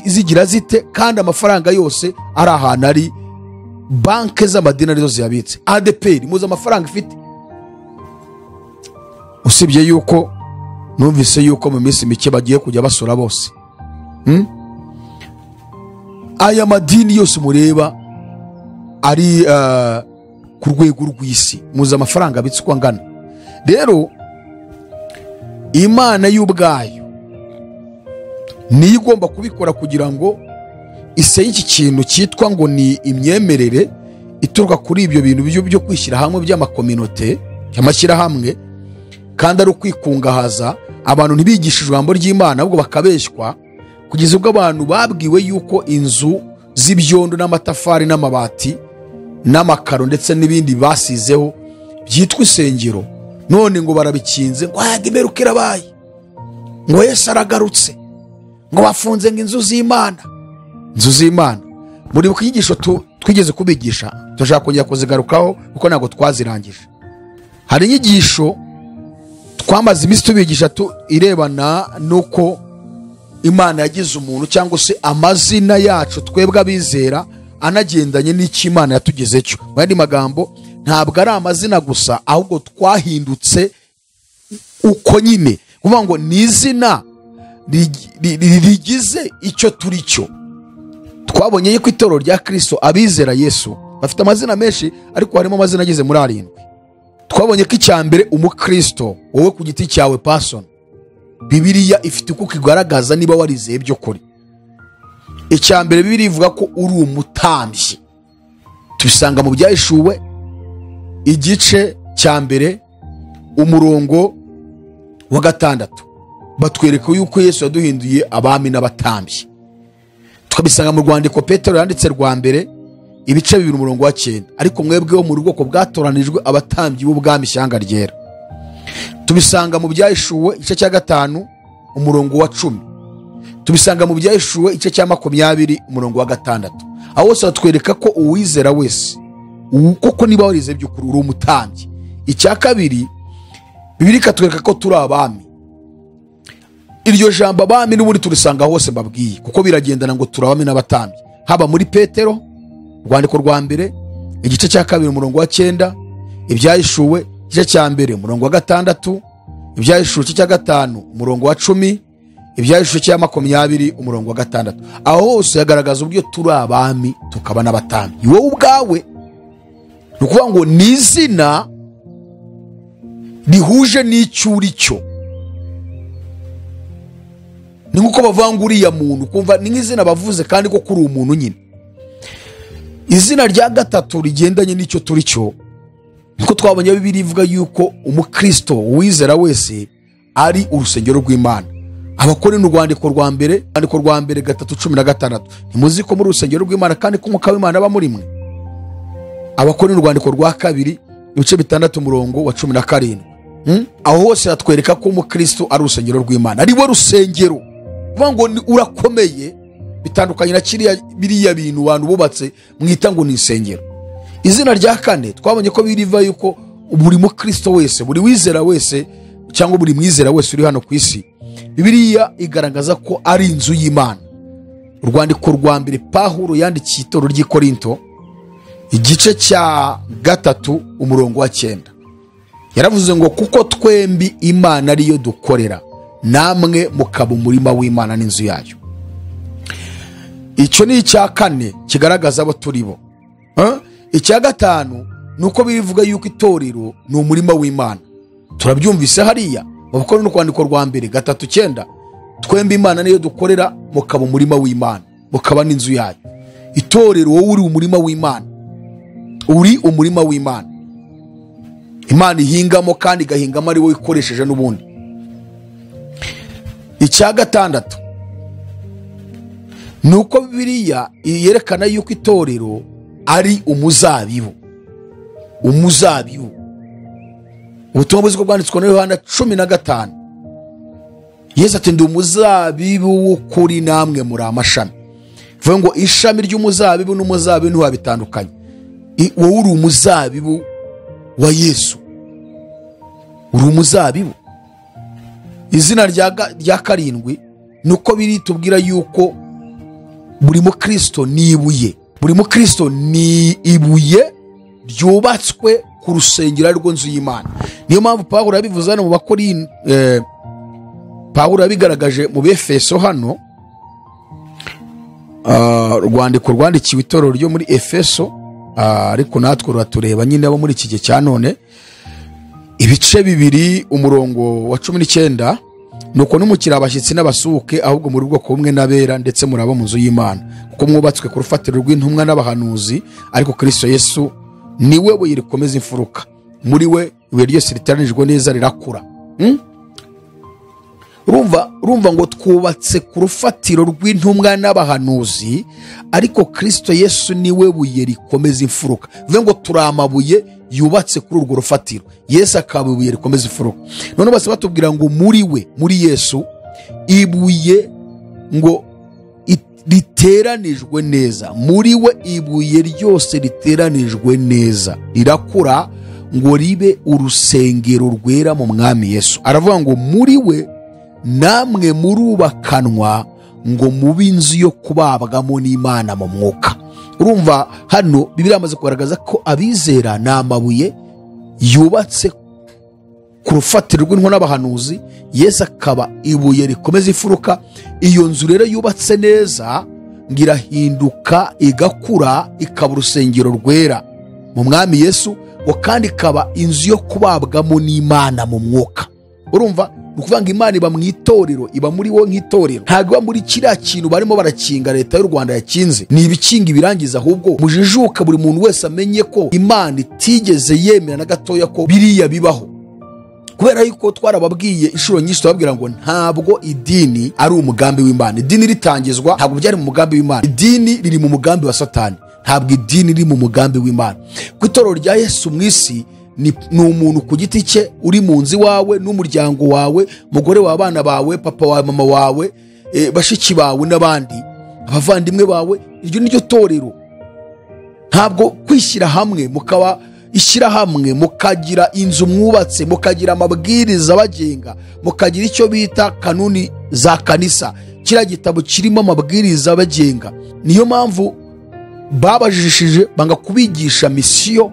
zigira zite, kandi amafaranga yose ari ahantu ari banke z'amadini arizo ziyabitse. ADPR muzi amafaranga ifite, usibye yuko numvise yuko mu minsi mike bagiye kujya basura bose. Aya madini yose mureba ari ku rwego rw'isi, muzi amafaranga abitse uko angana. Rero Imana y'ubwayo niyo igomba kubikora kugira ngo isenye iki kintu cyitwa ngo ni imyemerere ituruka kuri ibyo bintu byo kwishyira hamwe by'amakominote, y'amashyirahamwe, kandi ari ukwikungahaza. Abantu ntibigishe ijambo ry'Imana, ahubwo bakabeshywa, kugeza ubwo abantu babwiwe yuko inzu z'ibyondo n'amatafari n'amabati n'amakaro ndetse n'ibindi basizeho byitwa isengero, none ngo barabikinze, ngo ayaga imperuka irabaye, ngo Yesu aragarutse, ngo bafunze ngo inzu z'Imana. Inzu z'Imana muribuka inyigisho twigeze kubigisha, turashaka kongera kuzigarukaho kuko ntabwo twazirangije. Hari inyigisho twamaze iminsi tubigisha irebana n'uko Imana yagize umuntu, cyangwa se amazina yacu twebwe abizera anagendanye n'icyo Imana yatugeze cyo. Mu yandi magambo, ntabwo ari amazina gusa, ahubwo twahindutse uko nyine, kuvuga ngo ni izina rigize icyo turi cyo. Twabonye yuko itorero rya Kristo abizera Yesu bafite amazina menshi, ariko harimo amazina ageze muri 7. Twabonye ko icya mbere umukristo, wowe ku giti cyawe person, Bibiliya ifite uko igaragaza niba warizeye by'ukuri. Icya mbere Bibiliya ivuga ko uri umutambyi. Tubisanga mu Byahishuwe igice cya mbere umurongo wa 6, batwereka yuko Yesu yaduhinduye abami n'abatambyi. Tukabisanga mu rwandiko Petero yanditse rwa mbere ibice 2 umurongo wa 9, ariko mwebwe wo mu bwoko bwatoranijwe, abatambyi b'ubwami, ishyanga ryera. Tubisanga mu Byahishuwe igice cya 5 umurongo wa 10. Tubisanga mu Byahishuwe igice cya 20 umurongo wa 6. Aho hose batwereka ko uwizera wese, koko niba warize by'ukuri, uri umutambyi. Icya kabiri, Bibiliya ikatwereka ko turi abami. Iryo jambo abami n'ubundi turisanga hose mbabwiye, kuko biragendana ngo turi abami n'abatambyi. Haba muri Petero rwandiko rwa mbere igice cya 2 umurongo wa 9, Ibyahishuwe igice cya mbere umurongo wa 6, Ibyahishuwe igice cya 5 umurongo wa 10, Ibyahishuwe cya 20 umurongo wa 6. Aho hose hagaragaza uburyo turi abami tukaba n'abatambyi. Wowe ubwawe ni ukuvuga ngo ni izina rihuje n'icyo uri cyo. Ni nkuko bavuga ngo uriya muntu, kumva ni nk'izina bavuze kandi ko kuri umuntu nyine. Izina rya gatatu rigendanye n'icyo turi cyo, niko twabonye Bibiliya ivuga yuko umukristo uwizera wese ari urusengero rw'Imana. Abakorinto urwandiko rwa mbere, urwandiko rwa mbere 3:16, ntimuzi ko muri urusengero rw'Imana kandi ko Umwuka w'Imana aba muri mwe. Abakorinto urwandiko rwa kabiri ibice 6 umurongo wa 17. Aho hose hatwereka ko umukristo ari urusengero rw'Imana, ari we rusengero. Kuvuga ngo urakomeye, Bitandukanye na kiriya biriya bintu abantu bubatse mwita ngo ni insengero. Izina rya kane twabonye ko biriva yuko buri mukristo wese, buri wizera wese, cyangwa buri mwizera wese uri hano ku isi, Bibiliya igaragaza ko ari inzu y'Imana. Urwandiko rwa mbere Pawulo yandikiye itorero ry'i Korinto, igice cya 3 umurongo wa 9, yaravuze ngo kuko twembi Imana ariyo dukorera, namwe mukaba umurima w'Imana n'inzu yayo. Icyo ni icya kane kigaragaza abo turi bo. Icya gatanu ni uko bivuga yuko itorero ni umurima w'Imana. Turabyumvise hariya mu Bakorinto n'urwandiko rwa mbere 3:9, twembi Imana niyo dukorera, mukaba umurima w'Imana, mukaba n'inzu yayo. Itorero wowe uri umurima w'Imana, uri umurima w'Imana. Imana ihingamo kandi igahingamo ari wowe ikoresheje n'ubundi. Icya gatandatu ni uko Bibiliya yerekana yuko itorero ari umuzabibu. Umuzabibu. Ubutumwa bwiza bwanditswe na Yohana 15, Yesu ati ndi umuzabibu w'ukuri namwe muri amashami. Bivuga ngo ishami ry'umuzabibu n'umuzabibu ntiwabitandukanye. Wowe uri umuzabibu wa Yesu, uri umuzabibu. Izina rya karindwi ni uko biri tubwira yuko buri mukristo ni ibuye. Buri mukristo ni ibuye ryubatswe ku rusengero rw'inzu nzu y'Imana. Niyo mpamvu Pawulo yabivuze hano mu Bakorinto, Pawulo yabigaragaje mu Befeso hano, rwandiko rwandikiwe itorero ryo muri Efeso, ariko natwe ruratureba nyine abo muri iki gihe cya none, ibice 2 umurongo wa 19, nuko numukira abashyitsi n'abasuke, ahubwo muri bwoko bumwe n'abera, ndetse murabo mu nzu y'Imana, kuko mwubatswe ku rufatiro rw'intumwa n'abahanuzi, ariko Kristo Yesu niwe buye rikomeza imfuruka, muri we ibuye ryose riteranijwe neza rirakura. Urumva ngo twubatse ku rufatiro rw'intumwa n'abahanuzi, ariko Kristo Yesu niwe buye rikomeza imfuruka. Bivuze ngo turi amabuye yubatse kuri urwo rufatiro, Yesu akaba ibuye rikomeza imfuruka. None bose batubwira ngo muri we, muri Yesu, ibuye ngo riteranijwe neza, muri we ibuye ryose riteranijwe neza rirakura ngo ribe urusengero rwera mu Mwami Yesu. Aravuga ngo muri we namwe murubakanwa ngo mube inzu yo kubabwamo n'Imana mu mwuka. Urumva hano Bibiliya yamaze kugaragaza ko abizera ni amabuye yubatse ku rufatiro rw'intumwa n'abahanuzi, Yesu akaba ibuye rikomeza imfuruka. Iyo nzu rero yubatse neza ngo irahinduka igakura ikaba urusengero rwera mu Mwami Yesu, ngo kandi ikaba inzu yo kubabwamo n'Imana mu mwuka. Urumva ni ukuvuga ngo Imana iba mu itorero, iba muri wowe nk'itorero, ntabwo iba muri kiriya kintu barimo barakinga leta y'u Rwanda yakinze. Ni ibikinga ibirangiza, ahubwo mujijuka buri muntu wese amenye ko Imana itigeze yemera na gatoya ko biriya bibaho. Kubera yuko twarababwiye inshuro nyinshi, tubabwira ngo ntabwo idini ari umugambi w'Imana. Idini ritangizwa ntabwo byari mu mugambi w'Imana. Idini riri mu mugambi wa Satani, ntabwo idini riri mu mugambi w'Imana. Ku itorero rya Yesu mu isi ni umuntu ku giti cye uri mu nzu wawe n'umuryango wawe, mugore wawe, abana bawe, papa wawe, mama wawe, bashiki bawe n'abandi, abavandimwe bawe. Iryo ni ryo torero. Ntabwo kwishyira hamwe mukaba ishyirahamwe, mukagira inzu mwubatse, mukagira amabwiriza abagenga, mukagira icyo bita kanuni za kanisa, kiriya gitabo kirimo amabwiriza abagenga. Niyo mpamvu babajishije banga kubigisha misiyo.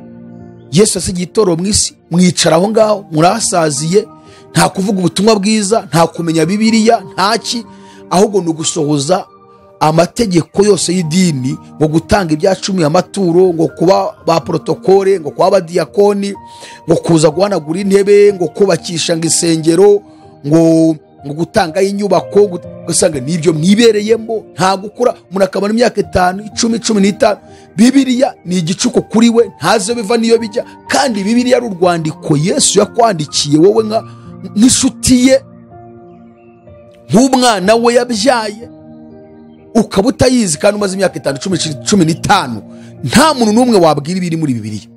Yesu asigiye itorero mu isi, mwicara aho ngaho murasaziye, nta kuvuga ubutumwa bwiza, nta kumenya Bibiliya, ntaki, ahubwo ni ugusohoza amategeko yose y'idini, ngo gutanga ibyacumi, amaturo, ngo kuba ba protokole, ngo kuba abadiyakoni, ngo kuza guhanagura intebe, ngo kubakisha ngo insengero, ngo gutanga inyubako, ugasanga nibyo mwibereyemo, nta gukura. Umuntu akabona imyaka 5, 10, 15, Bibiliya ni igicuko kuri we, ntazo biva niyo bijya. Kandi Bibiliya ari urwandiko Yesu yakwandikiye wowe nk'inshuti ye, nk'umwana we yabyaye, ukaba utayizi kandi umaze imyaka 5, 10, 15, nta muntu n'umwe wabwira ibiri muri Bibiliya.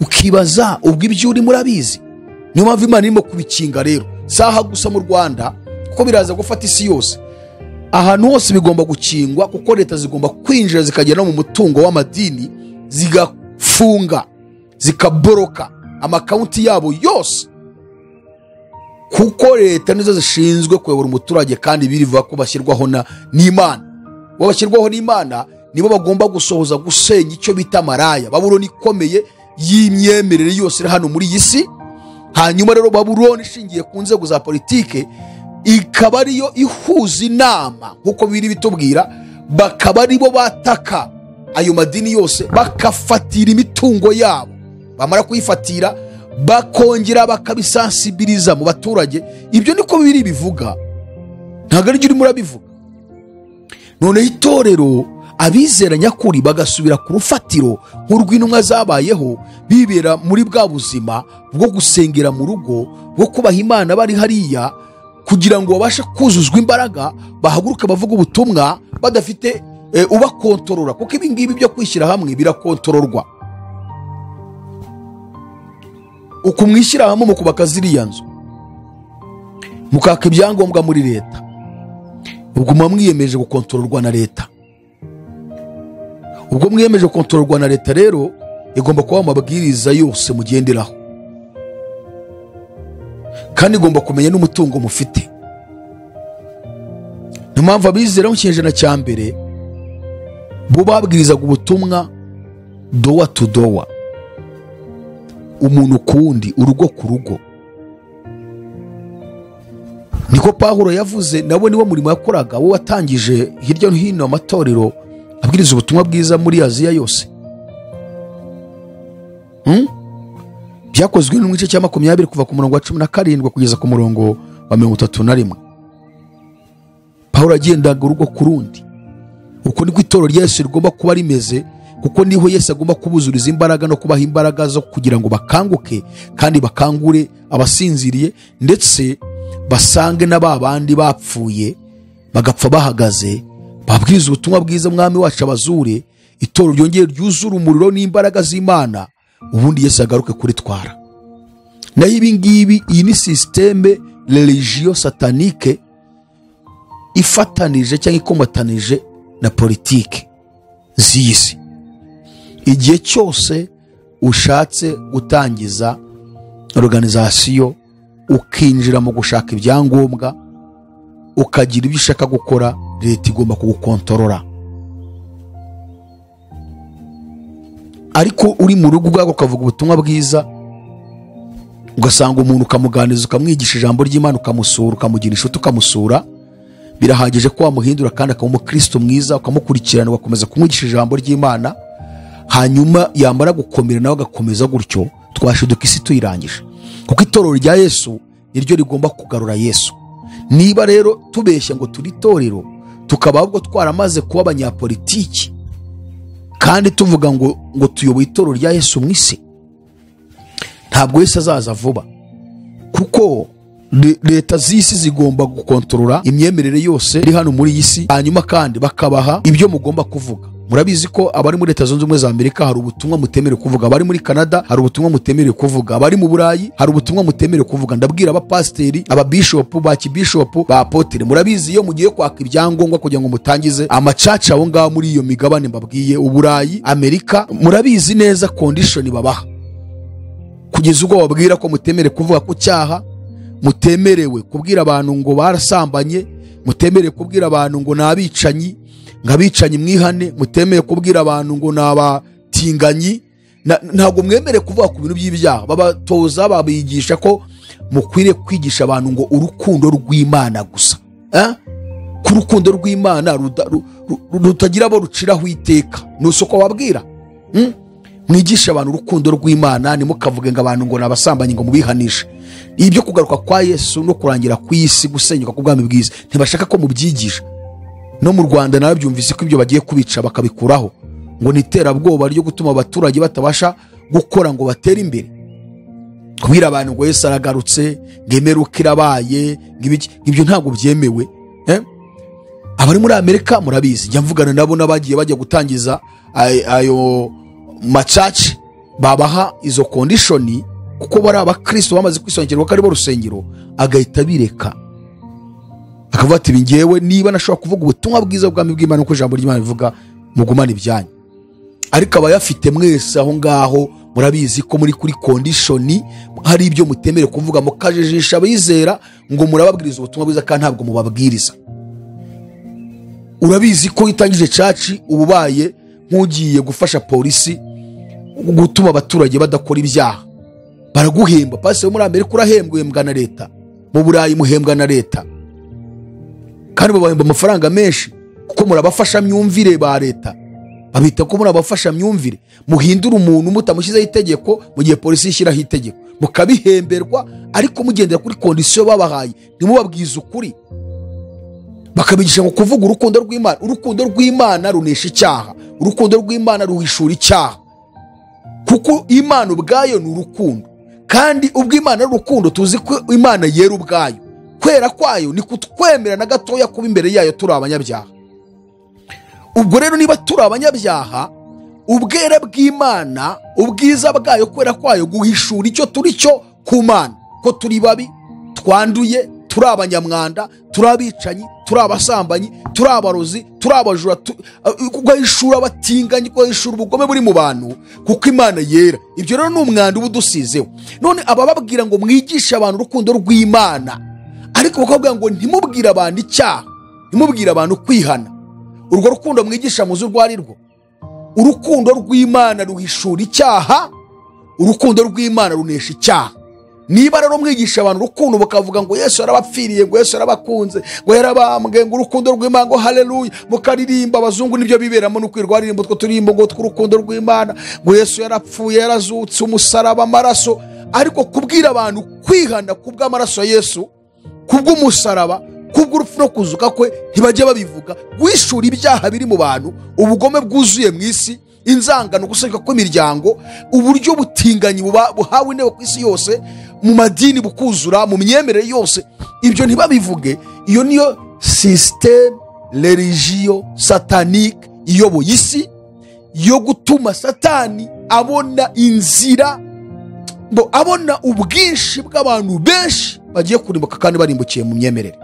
Ukibaza ubwo ibyo uri murabizi. Niyo mpamvu Imana irimo kubikinga rero, saha gusa mu Rwanda, kuko biraza gufata isi yose. Ahantu hose bigomba gukingwa, kuko leta zigomba kwinjira zikagera no mu mutungo w'amadini, zigafunga, zikaboroka amakaunti yabo yose, kuko leta nizo zishinzwe kuyobora umuturage, kandi birivuga ko bashyirwaho n'Imana. Bo bashyirwaho n'Imana nibo bagomba gusohoza gusenya icyo bita maraya, Babuloni ikomeye y'imyemerere yose iri hano muri iyi si. Hanyuma rero Babuloni ishingiye ku nzego za politike ikaba ariyo ihuza inama nk'uko biri bitubwira, bakaba aribo bataka ayo madini yose, bakafatira imitungo yabo, bamara kuyifatira bakongera bakabisansibiriza mu baturage. Ibyo niko biri bivuga, ntabwo ari urimo urabivuga. Noneho itorero abizera nyakuri bagasubira ku rufatiro nk'urw'intumwa zabayeho, bibera muri bwa buzima bwo gusengera mu rugo, bwo kubaha Imana bari hariya, kugira ngo babashe kuzuzwa imbaraga, bahaguruke bavuga ubutumwa badafite ubakontorora, kuko ibi ngibi byo kwishyira hamwe birakontororwa. Uku mwishyira hamwe mu kubaka ziriya nzu, mukaka ibyangombwa muri leta, ubwo muba mwiyemeje gukontororwa na leta. Ubwo mwiyemeje gukontororwa na leta rero, igomba kuba amabwiriza yose mugenderaho, kandi igomba kumenya n'umutungo mufite. Niyo mpamvu abizera mu kinyejana cya mbere bo babwirizaga ubutumwa dowa to dowa, umuntu kundi, urugo ku rugo. Niko Pawulo yavuze, nabo niwo murimo yakoraga, wo watangije hirya no hino amatorero abwiriza ubutumwa bwiza muri Aziya yose. Byakozwe mu gice cya 20 kuva ku murongo wa 17 kugeza ku murongo wa 31. Pawulo agendaga urugo ku rundi. Uko niko itorero rya Yesu rigomba kuba rimeze, kuko niho Yesu agomba kubuzuriza imbaraga no kubaha imbaraga zo kugira ngo bakanguke, kandi bakangure abasinziriye, ndetse basange na babandi bapfuye bagapfa bahagaze, babwiza ubutumwa bwiza mwami wacu abazure, itorero ryongere ryuzure umuriro n'imbaraga z'Imana, ubundi Yesu agaruke kuritwara. Naho ibi ngibi, iyi ni systeme religio satanique ifatanije cyangwa ikomatanije na politike z'isi. Igihe cyose ushatse gutangiza organisation, ukinjira mu gushaka ibyangombwa, ukagira ibyo ushaka gukora, leta igomba kugukontorora. Ariko uri mu rugo ubwawe ukavuga ubutumwa bwiza, ugasanga umuntu ukamuganiriza, ukamwigisha ijambo ry'Imana, ukamusura, ukamugira inshuti, ukamusura, birahagije ko wamuhindura kandi akaba umukristo mwiza, ukamukurikirana, ugakomeza kumwigisha ijambo ry'Imana, hanyuma yamara gukomera nawe agakomeza gutyo, twashiduka isi tuyirangije. Kuko itorero rya Yesu niryo rigomba kugarura Yesu. Niba rero tubeshya ngo turi itorero, tukaba ahubwo twaramaze kuba abanyapolitiki, kandi tuvuga ngo tuyoboye itorero rya Yesu mu isi, ntabwo Yesu azaza vuba, kuko leta z'isi zigomba gukontorora imyemerere yose iri hano muri iyi si, hanyuma kandi bakabaha ibyo mugomba kuvuga. Murabizi ko abari muri Leta Zunze Ubumwe za Amerika hari ubutumwa mutemerewe kuvuga, abari muri Canada hari ubutumwa mutemerewe kuvuga, abari mu Burayi hari ubutumwa mutemerewe kuvuga. Ndabwira abapasiteri, ababishopu, ba kibishopu, ba apotere, murabizi iyo mugiye kwaka ibyangombwa kugira ngo mutangize amacaca aho ngaho muri iyo migabane mbabwiye, Uburayi, Amerika, murabizi neza condition babaha, kugeza ubwo bababwira ko mutemerewe kuvuga ku cyaha, mutemerewe kubwira abantu ngo barasambanye, mutemerewe kubwira abantu ngo nabicanyi, ngabicanyi mwihane, mutemeye kubwira abantu ngo nabatinganyi. Ntabwo mwemere kuvuga ku bintu by'ibyaha. Babatoza, babigisha ko mukwiriye kwigisha abantu ngo urukundo rw'Imana gusa, ku rukundo rw'Imana rutagira abo ruciraho iteka. Nusoko wabwira mwigisha abantu urukundo rw'Imana, ntimukavuge ngo abantu ngo nabasambanyi ngo mubihanishe. Ibyo kugaruka kwa Yesu no kurangira kw'isi, gusenyuka k'ubwami bwiza, ntibashaka ko mubyigisha. No mu Rwanda narabyumvise ko ibyo bagiye kubica bakabikuraho, ngo ni iterabwoba ryo gutuma abaturage batabasha gukora ngo batere imbere. Kubwira abantu ngo Yesu aragarutse, ngo imperuka irabaye, ibyo ntabwo byemewe. Abari muri Amerika murabizi, njya mvugana nabo n'abagiye bajya gutangiza ayo macaci, babaha izo condition, kuko bari abakristo bamaze kwisongerwa ko ari bo rusengero, agahita bireka. Akavuga ati ngewe niba nashobora kuvuga ubutumwa bwiza bw'ubwami bw'Imana uko ijambo ry'Imana rivuga, mugumane ibyanyu. Ariko abayafite mwese aho ngaho murabizi ko muri kuri condition, hari ibyo mutemere kuvuga, mukajijisha abizera ngo murababwiriza ubutumwa bwiza kandi ntabwo mubabwiriza. Urabizi ko itangije church ububaye nk'ugiye gufasha polisi gutuma abaturage badakora ibyaha, baraguhemba. Pastor muri Amerika urahembwa, uhembwa na leta, mu Burayi muhembwa na leta, kandi babahemba amafaranga menshi kuko murabafasha myumvire ba leta. Babita ko murabafasha myumvire, muhindura umuntu mutamushyizeho itegeko mu gihe polisi ishyiraho itegeko, mukabihemberwa ariko mugendera kuri condition babahaye, ntimubabwize ukuri. Bakabigisha ngo kuvuga urukundo rw'Imana. Urukundo rw'Imana runesha icyaha, urukundo rw'Imana ruhishura icyaha, kuko Imana ubwayo ni urukundo. Kandi ubwo Imana ari urukundo, tuzi ko Imana yera ubwayo. Kwera kwayo ni kutwemera na gatoya kuba imbere yayo turi abanyabyaha. Ubwo rero niba turi abanyabyaha, ubwera bw'Imana, ubwiza bwayo, kwera kwayo guhishura icyo turi cyo ku Mana, ko turi babi, twanduye, turi abanyamwanda, turi abicanyi, turi abasambanyi, turi abarozi, turi abajura, ugahishura abatinganyi, ugahishura ubugome buri mu bantu, kuko Imana yera. Ibyo rero ni umwanda uba udusizeho. None abababwira ngo mwigishe abantu urukundo rw'Imana, ariko bakababwira ngo ntimubwire abantu icyaha, ntimubwire abantu kwihana. Urwo rukundo mwigisha muzi urwo ari rwo? Urukundo rw'Imana ruhishura icyaha, urukundo rw'Imana runesha icyaha. Niba rero mwigisha abantu urukundo bakavuga ngo Yesu yarabapfiriye, ngo Yesu yarabakunze, ngo yarabambwe, ngo urukundo rw'Imana, ngo haleluya, mukaririmba. Abazungu nibyo biberamo, no kwirwa aririmba utwo turimbo ngo tw'urukundo rw'Imana, ngo Yesu yarapfuye, yarazutse, umusaraba, amaraso. Ariko kubwira abantu kwihana kubw'amaraso ya Yesu, kubw'umusaraba, kubw'urupfu no kuzuka kwe, ntibajya babivuga. Guhishura ibyaha biri mu bantu, ubugome bwuzuye mu isi, inzangano, guseka kw'imiryango, uburyo butinganyi buhawe intebe ku isi yose, mu madini bukuzura, mu myemerere yose, ibyo ntibabivuge. Iyo niyo système religio satanique iyoboye isi, yo gutuma Satani abona inzira, ngo abona ubwinshi bw'abantu benshi bagiye kurimbuka kandi barimbukiye mu myemerere.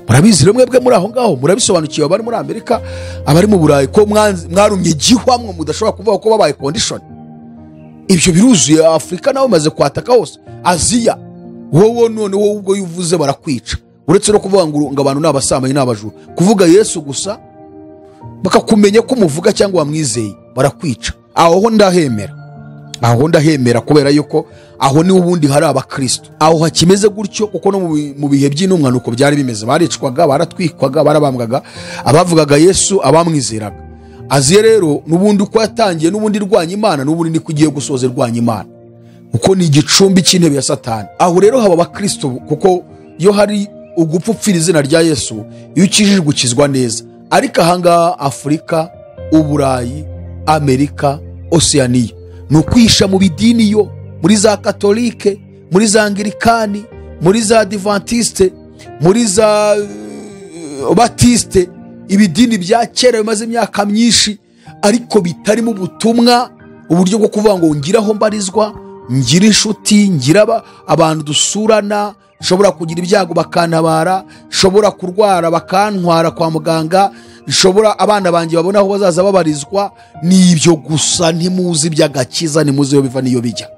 Murabizi rero mwebwe muri aho ngaho, murabisobanukiwe, abari muri Amerika, abari mu Burayi, ko mwarumye gihwa mwe mudashobora kuvuga ko babaye condition. Ibyo biruzuye Afurika, nawe maze kwataka hose, Aziya wowe none wowe ubwo yuvuze barakwica. Uretse no kuvuga ngo abantu ni abasambanyi n'abajura, kuvuga Yesu gusa bakakumenya ko umuvuga cyangwa wamwizeye barakwica. Aho ndahemera, aho ndahemera, kubera yuko aho ni ubundi hari abakristo, aho hakimeze gutyo, kuko no mu bihe by'intumwa nuko byari bimeze, baricwaga, baratwikwaga, barabambwaga, abavugaga Yesu, abamwizeraga. Aziya rero n'ubundi uko yatangiye n'ubundi irwanya Imana, n'ubundi niko igiye gusoza irwanya Imana, kuko ni igicumbi cy'intebe ya Satani. Aho rero haba abakristo, kuko iyo hari ugupfupfira izina rya Yesu, iyo ukijijwe ukizwa neza. Ariko ahangaha Afurika, Uburayi, Amerika, Oceania, ni ukwisha mu bidini, yo muri za Katolike, muri za Anglikani, muri za Adventiste, muri za Batiste, ibidini bya kera bimaze imyaka myinshi ariko bitarimo ubutumwa, uburyo bwo kuvuga ngo ngira aho mbarizwa, ngira inshuti, ngira abantu dusurana, nshobora kugira ibyago bakantabara, nshobora kurwara bakantwara kwa muganga, nshobora abana banjye babona aho bazaza babarizwa. Ni ibyo gusa, ntimuzi iby'agakiza, ntimuzi iyo biva n'iyo bijya.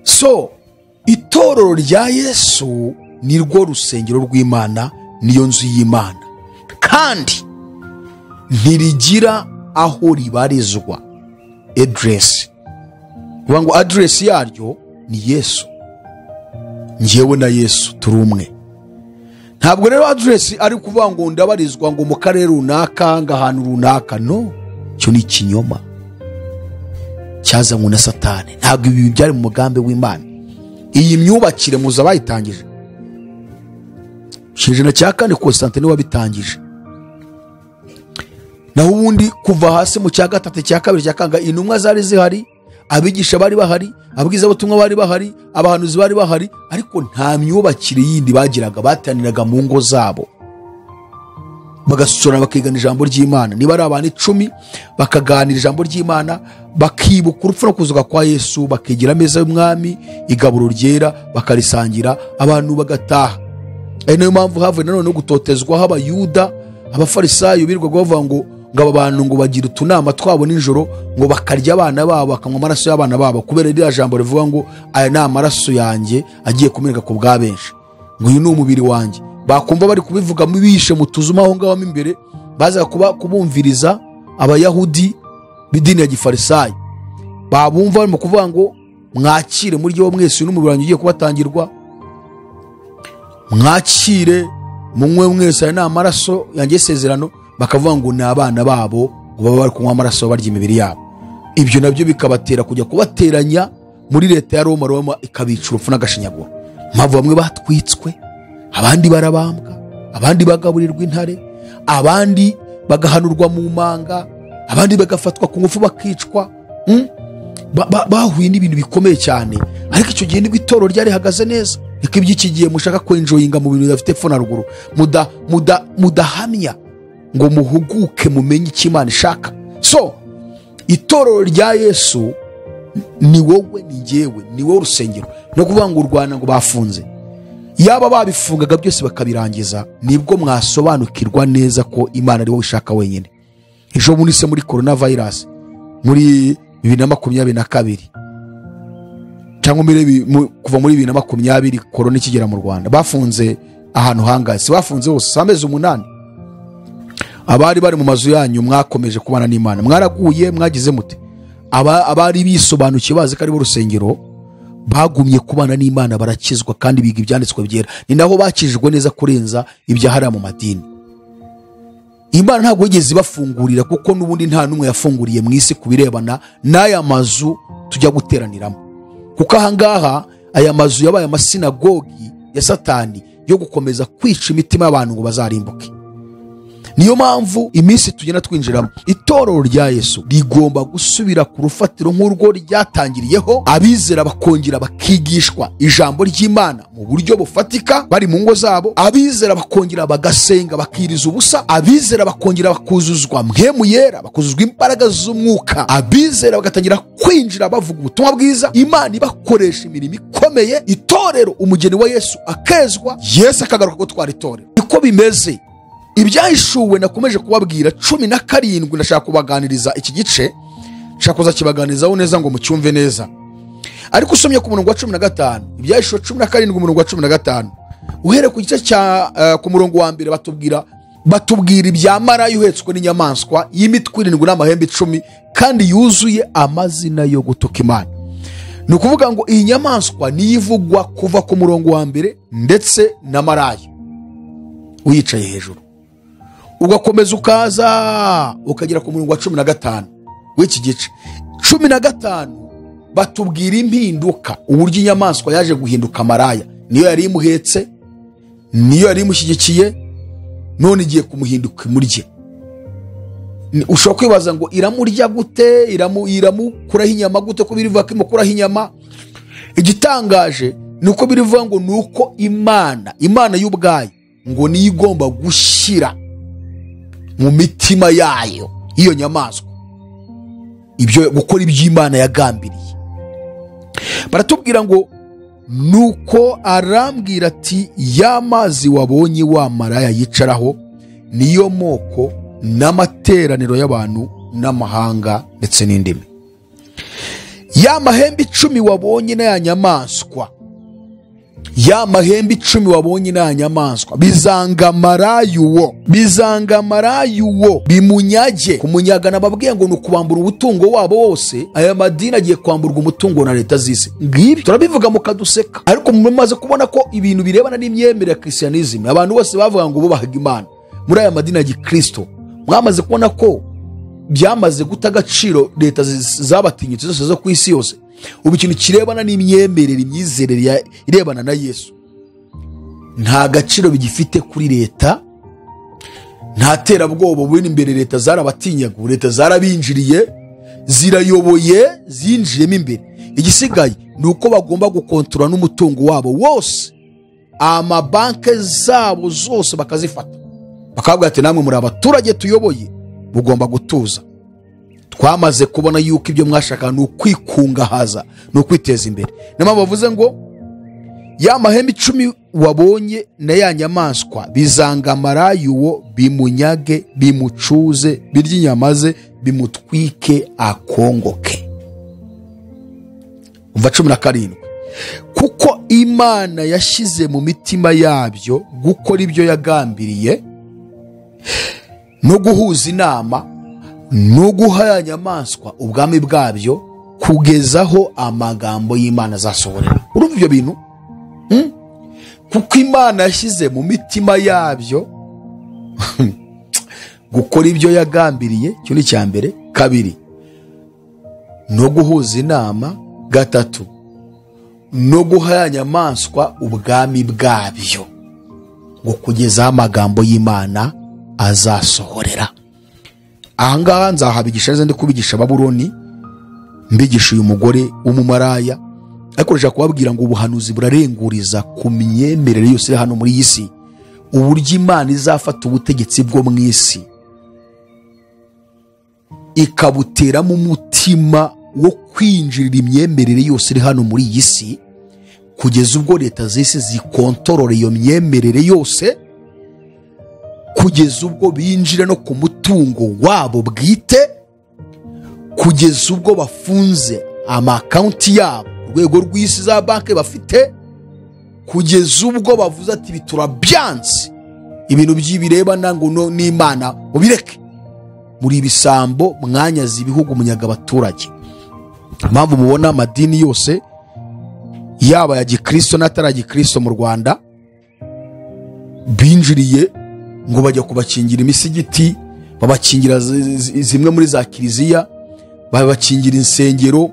So itorero rya Yesu ni rwo rusengero rw'Imana, niyo nzu y'Imana, kandi ntirigira aho ribarizwa. Address, kuvuga ngo address yaryo ni Yesu. Njyewe na Yesu turi umwe. Ntabwo rero address ari kuvuga ngo ndabarizwa ngo mu karere runaka, ngo ahantu runaka. No, cyo ni ikinyoma cyazanywe na Satani. Ntabwo ibi byari mu mugambi w'Imana. Iyi myubakire muza bayitangije ikinyejana cya 4, Constantine wabitangije. Naho ubundi kuva hasi mu cya 3, cya 2, cya kanga, intumwa zari zihari, abigisha bari bahari, ababwirizabutumwa bari bahari, abahanuzi bari bahari, ariko nta myubakire yindi bagiraga, bataniraga mu ngo zabo. Bagasurana, bakigana ijambo ry'Imana. Niba ari abantu 10 bakaganira ijambo ry'Imana, bakibuka urupfu no kuzuka kwa Yesu, bakigira ameza y'umwami, igaburo ryera bakarisangira, abantu bagataha. Ari nayo mpamvu havuye nanone no gutotezwa h'Abayuda, Abafarisayo birirwaga bavuga ngo aba bantu ngo bagira utunama twabo nijoro, ngo bakarya abana babo, bakanywa amaraso y'abana babo, kubera ririya jambo rivuga ngo aya ni amaraso yanjye agiye kumeneka ku bwa benshi, ngo uyu ni umubiri wanjye. Bakumva bari kubivuga bishe mu tuzuma aho ngaho imbere, baza kubumviriza Abayahudi b'idini ya Gifarisayo. Babumva barimo kuvuga ngo mwakire muri yo mwese, uyu ni umubiri wanjye ugiye kubatangirwa, mwakire munywe mwese, aya ni amaraso yanjye y'isezerano. Bakavuga ngo ni abana babo, ngo baba bari kunywa amaraso barya imibiri yabo. Ibyo nabyo bikabatera kujya kubateranya muri leta ya Roma, Roma ikabica urupfu n'agashinyaguro. Mpamvu bamwe batwitswe, abandi barabambwa, abandi bagaburirwa intare, abandi bagahanurwa mu manga, abandi bagafatwa ku ngufu bakicwa. Bahuye n'ibintu bikomeye cyane. Ariko icyo gihe nibwo itorero ryari rihagaze neza. Reka iby'iki gihe mushaka kwenjoyinga mu bintu bidafite epfo na ruguru, mudahamya ngo muhuguke mumenye icyo Imana ishaka. So itorero rya Yesu ni wowe, ni njyewe, ni wowe urusengero. No kuvuga ngo u Rwanda ngo bafunze, yaba babifungaga byose bakabirangiza, nibwo mwasobanukirwa neza ko Imana ari wowe ishaka wenyine. Ejo bundi se muri coronavirus muri 2022 cyangwa kuva muri 2020 corona ikigera mu Rwanda, bafunze ahantu hangahe? Si bafunze hose, amezi 8. Abari bari mu mazu yanyu mwakomeje kubana n'Imana, mwaraguye, mwagize mute? Abari bisobanukiwe bazi ko ari bo urusengero, bagumye kubana n'Imana, barakizwa kandi biga ibyanditswe byera. Ni naho bakijijwe neza kurenza ibyahara mu madini. Imana ntabwo yigeze ibafungurira, kuko n'ubundi nta n'umwe yafunguriye mu isi kubirebana n'aya mazu tujya guteraniramo. Kuko aha ngaha aya mazu yabaye amasinagogi ya Satani yo gukomeza kwica imitima y'abantu ngo bazarimbuke. Niyo mpamvu iminsi tugenda twinjiramo, itorero rya Yesu rigomba gusubira ku rufatiro nk'urwo ryatangiriyeho, abizera bakongera bakigishwa ijambo ry'Imana mu buryo bufatika bari mu ngo zabo, abizera bakongera bagasenga bakiriza ubusa, abizera bakongera bakuzuzwa mpemu yera, bakuzuzwa imbaraga z'umwuka, abizera bagatangira kwinjira bavuga ubutumwa bwiza, Imana ibakoresha imirimo ikomeye, itorero umugeni wa Yesu akezwa, Yesu akagaruka gutwara itorero. Niko bimeze. Ibyahishuwe nakomeje kubabwira 17, ndashaka kubaganiriza iki gice, nshaka kuzakibaganirizaho neza ngo mucyumve neza. Ariko usomye ku murongo wa 15, ibyahishuwe 17 umurongo wa 15, uhere ku gice cya ku murongo wa mbere, batubwira ibya maraya uhetswe n'inyamaswa y'imitwe 7 n'amahembe 10 kandi yuzuye amazina yo gutuka Imana. Ni ukuvuga ngo iyi nyamaswa niyivugwa kuva ku murongo wa mbere ndetse na maraya uyicaye hejuru, ugakomeza ukaza ukagera ku murongo wa 15 w'iki gice. 15 batubwira impinduka, uburyo inyamaswa yaje guhinduka maraya. Niyo yari imuhetse, niyo yari imushyigikiye, none igiye kumuhinduka imurye. Ushobora kwibaza ngo iramurya gute, iramukuraho inyama gute, ko birivuga ko imukuraho inyama? Igitangaje ni uko birivuga ngo nuko Imana y'ubwayo ngo niyo igomba gushyira mu mitima yayo iyo nyamaswa ibyo gukora iby'Imana yagambiriye. Baratubwira ngo nuko arambwira ati ya mazi wabonye wa maraya yicaraho niyo moko n'amateraniro y'abantu n'amahanga ndetse n'indimi. Ya mahembe 10 wabonye na ya nyamaswa, ya mahembe 10 wabonye na nyamaswa bizanga marayuwo bimunyage. Kumunyaga nababwiye ngo nukubambura ubutungo wabo wose. Aya madini agiye kwamburwa umutungo na leta zise. Ngibi turabivuga mukaduseka, ariko mumaze kubona ko ibintu birebana n'imyemerere ya Christianism, abantu bose bavuga ngo bubahaga Imana muri aya madini ya Gikristo, mwamaze kubona ko byamaze guta agaciro. Leta zabatinyutse zose zo ku isi yose. Ubu ikintu kirebana n'imyemerere, imyizerere irebana na Yesu nta gaciro bigifite kuri leta, nta terabwoba buri imbere. Leta zarabatinyaga, leta zarabinjiriye, zirayoboye, zinjiyemo imbere. Igisigaye ni uko bagomba gukontorora n'umutungo wabo wose, amabanke zabo zose bakazifata. Bakabwira ati namwe muri abaturage tuyoboye, mugomba gutuza. Twamaze kubona yuko ibyo mwashaka ni ukwikungahaza, ni ukwiteza imbere. Niyo mpamvu bavuze ngo ya mahembe 10 wabonye na ya nyamaswa bizangamara yuwo, bimunyage, bimucuze, birye inyama ze, bimutwike akongoke. Umva 17, kuko Imana yashyize mu mitima yabyo gukora ibyo yagambiriye no guhuza inama no guha ya nyamaswa ubwami bwabyo, kugezaho amagambo y'Imana azasohorera. Urumva ibyo bintu? Kuko Imana yashyize mu mitima yabyo gukora ibyo yagambiriye, cyo ni cya mbere. 2, no guhuza inama. 3, no guha ya nyamaswa ubwami bwabyo, ngo kugezaho amagambo y'Imana azasohorera. Ahangaha nzahabigisha neza, ndi kubigisha Babuloni, mbigisha uyu mugore w'umumaraya. Ariko ndashaka kubabwira ngo ubuhanuzi burarenguriza ku myemerere yose iri hano muri iyi si, uburyo Imana izafata ubutegetsi bwo mu isi ikabuteramo umutima wo kwinjirira imyemerere yose iri hano muri iyi si, kugeza ubwo leta z'isi zikontorora iyo myemerere yose, kugeza ubwo binjira no ku mutungo wabo bwite, kugeza ubwo bafunze amakaunti yabo rwego rw'isi za banki bafite, kugeza ubwo bavuze ati biturabyanze, ibintu by'ibirebana ngo n'Imana mubireke, muri ibisambo mwanyaze ibihugu munyaga abaturage. Impamvu mubona amadini yose yaba ya gikristo n'atari gikristo mu Rwanda binjiriye ngo bajya kubakingira imisigiti, babakingira zimwe muri za kiliziya, babakingira insengero,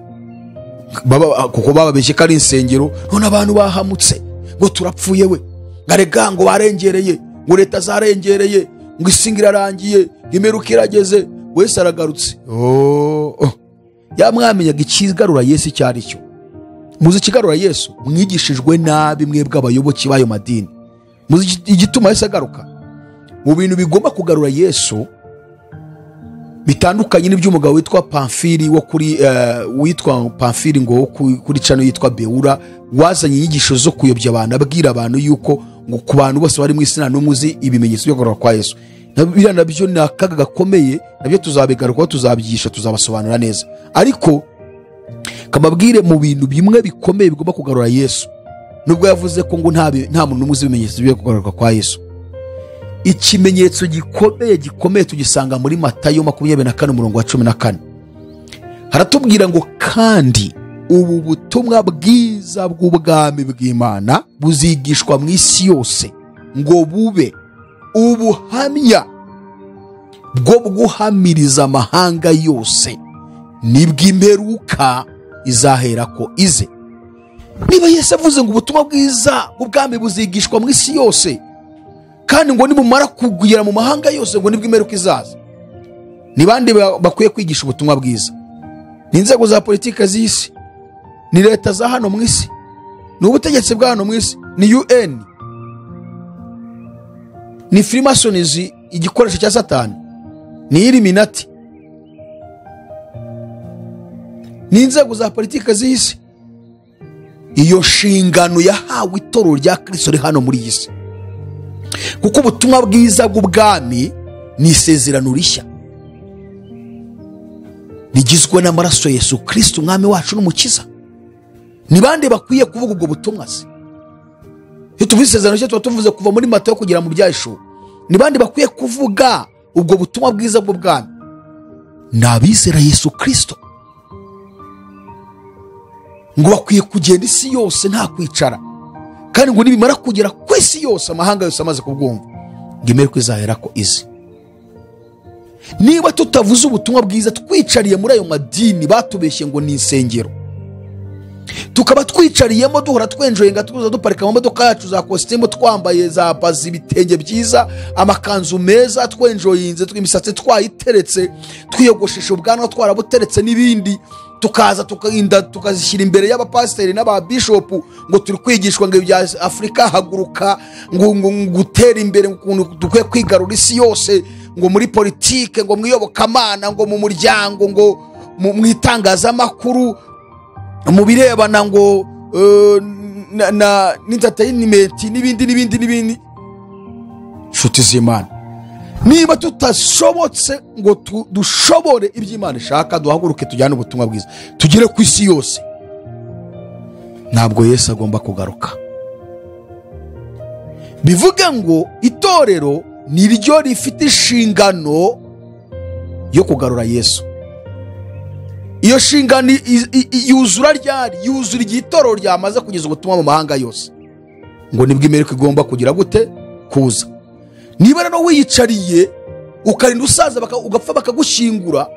kuko bababeshye ko ari insengero. None abantu bahamutse ngo turapfuye we, ngarega ngo barengereye, ngo leta zarengereye, ngo isinga irarangiye, imperuka irageze, wese aragarutse. Ya mwamenyaga ikigarura Yesu icyo ari cyo. Muzi ikigarura Yesu? Mwigishijwe nabi mwebwe abayoboke b'ayo madini. Muzi igituma Yesu agaruka? Mu bintu bigomba kugarura Yesu bitandukanye n'iby'umugabo witwa Pamfili wo kuri witwa Pamfili ngo kuri channel yitwa Beura, wazanye inyigisho zo kuyobya abantu, abwira abantu yuko ngo ku bantu bose bari mu isi nta n'umwe uzi ibimenyetso byo kugaruka kwa Yesu. Biriya nabyo ni akaga gakomeye, nabyo tuzabigarukaho, tuzabyigisha, tuzabasobanura neza. Ariko kamabwire mu bintu bimwe bikomeye bigomba kugarura Yesu, nubwo yavuze ko ngo nta muntu n'umwe uzi ibimenyetso byo kugaruka kwa Yesu, ikimenyetso gikomeye gikomeye tugisanga muri Matayo 24 umurongo wa 14. Haratubwira ngo kandi ubu butumwa bwiza bw'ubwami bw'Imana buzigishwa mu isi yose, ngo bube ubuhamya bwo guhamiriza amahanga yose, nibwo imperuka izahera ko ize. Niba Yesu avuze ngo ubutumwa bwiza bw'ubwami buzigishwa mu isi yose, kandi ngo nibumara kugera mu mahanga yose ngo nibwo imperuka izaza, ni bande bakwiye kwigisha ubutumwa bwiza? Ni inzego za politike z'isi, ni leta za hano mu isi, ni ubutegetsi bwa hano mu isi, ni UN, ni Freemasons igikoresho cya Satani, ni Illuminati, ni inzego za politike z'isi. Iyo nshingano yahawe itorero rya Kristo riri hano muri iyi si, kuko ubutumwa bwiza bw'ubwami ni isezerano rishya rigizwe n'amaraso ya Yesu Kristo umwami wacu n'umukiza. Ni bande bakwiye kuvuga ubwo butumwa se? Iyo tuvuze isezerano rishya tuba tuvuze kuva muri Matayo kugera mu Byahishuro. Ni bande bakwiye kuvuga ubwo butumwa bwiza bw'ubwami? Ni abizera Yesu Kristo. Ngo bakwiye kugenda isi yose nta kwicara, kandi ngo nibimara kugera ku isi yose amahanga yose amaze kubwumva, ngo imperuka izahera ko izi. Niba tutavuze ubutumwa bwiza twicariye muri ayo madini batubeshye ngo ni insengero, tukaba twicariyemo duhora twenjoyinga, tuza duparika mu modoka yacu za kositimu, twambaye za bazi, ibitenge byiza, amakanzu meza, twenjoyinze, imisatsi twayiteretse, twiyogosheshe ubwanwa twarabuteretse n'ibindi, Tukaza tukainda tukazishyira imbere y'abapasiteri n'ababishopu ngo turi kwigishwa ngo ibya Afurika haguruka, ngo gutera imbere, ukuntu dukwiye kwigarura isi yose, ngo muri politike, ngo mu iyobokamana, ngo mu muryango, ngo mu itangazamakuru, mu birebana ngo na entertainment n'ibindi n'ibindi n'ibindi. Nshuti z'Imana, niba tutashobotse ngo dushobore ibyo Imana ishaka, duhaguruke tujyane ubutumwa bwiza tugere ku isi yose, ntabwo Yesu agomba kugaruka. Bivuge ngo itorero niryo rifite inshingano yo kugarura Yesu. Iyo nshingano yuzura ryari? Yuzura igihe itorero ryamaze kugeza ubutumwa mu mahanga yose, ngo nibwo imerika igomba kugira gute? Kuza. Niba rero wiyicariye ukarinda usaza ugapfa bakagushingura,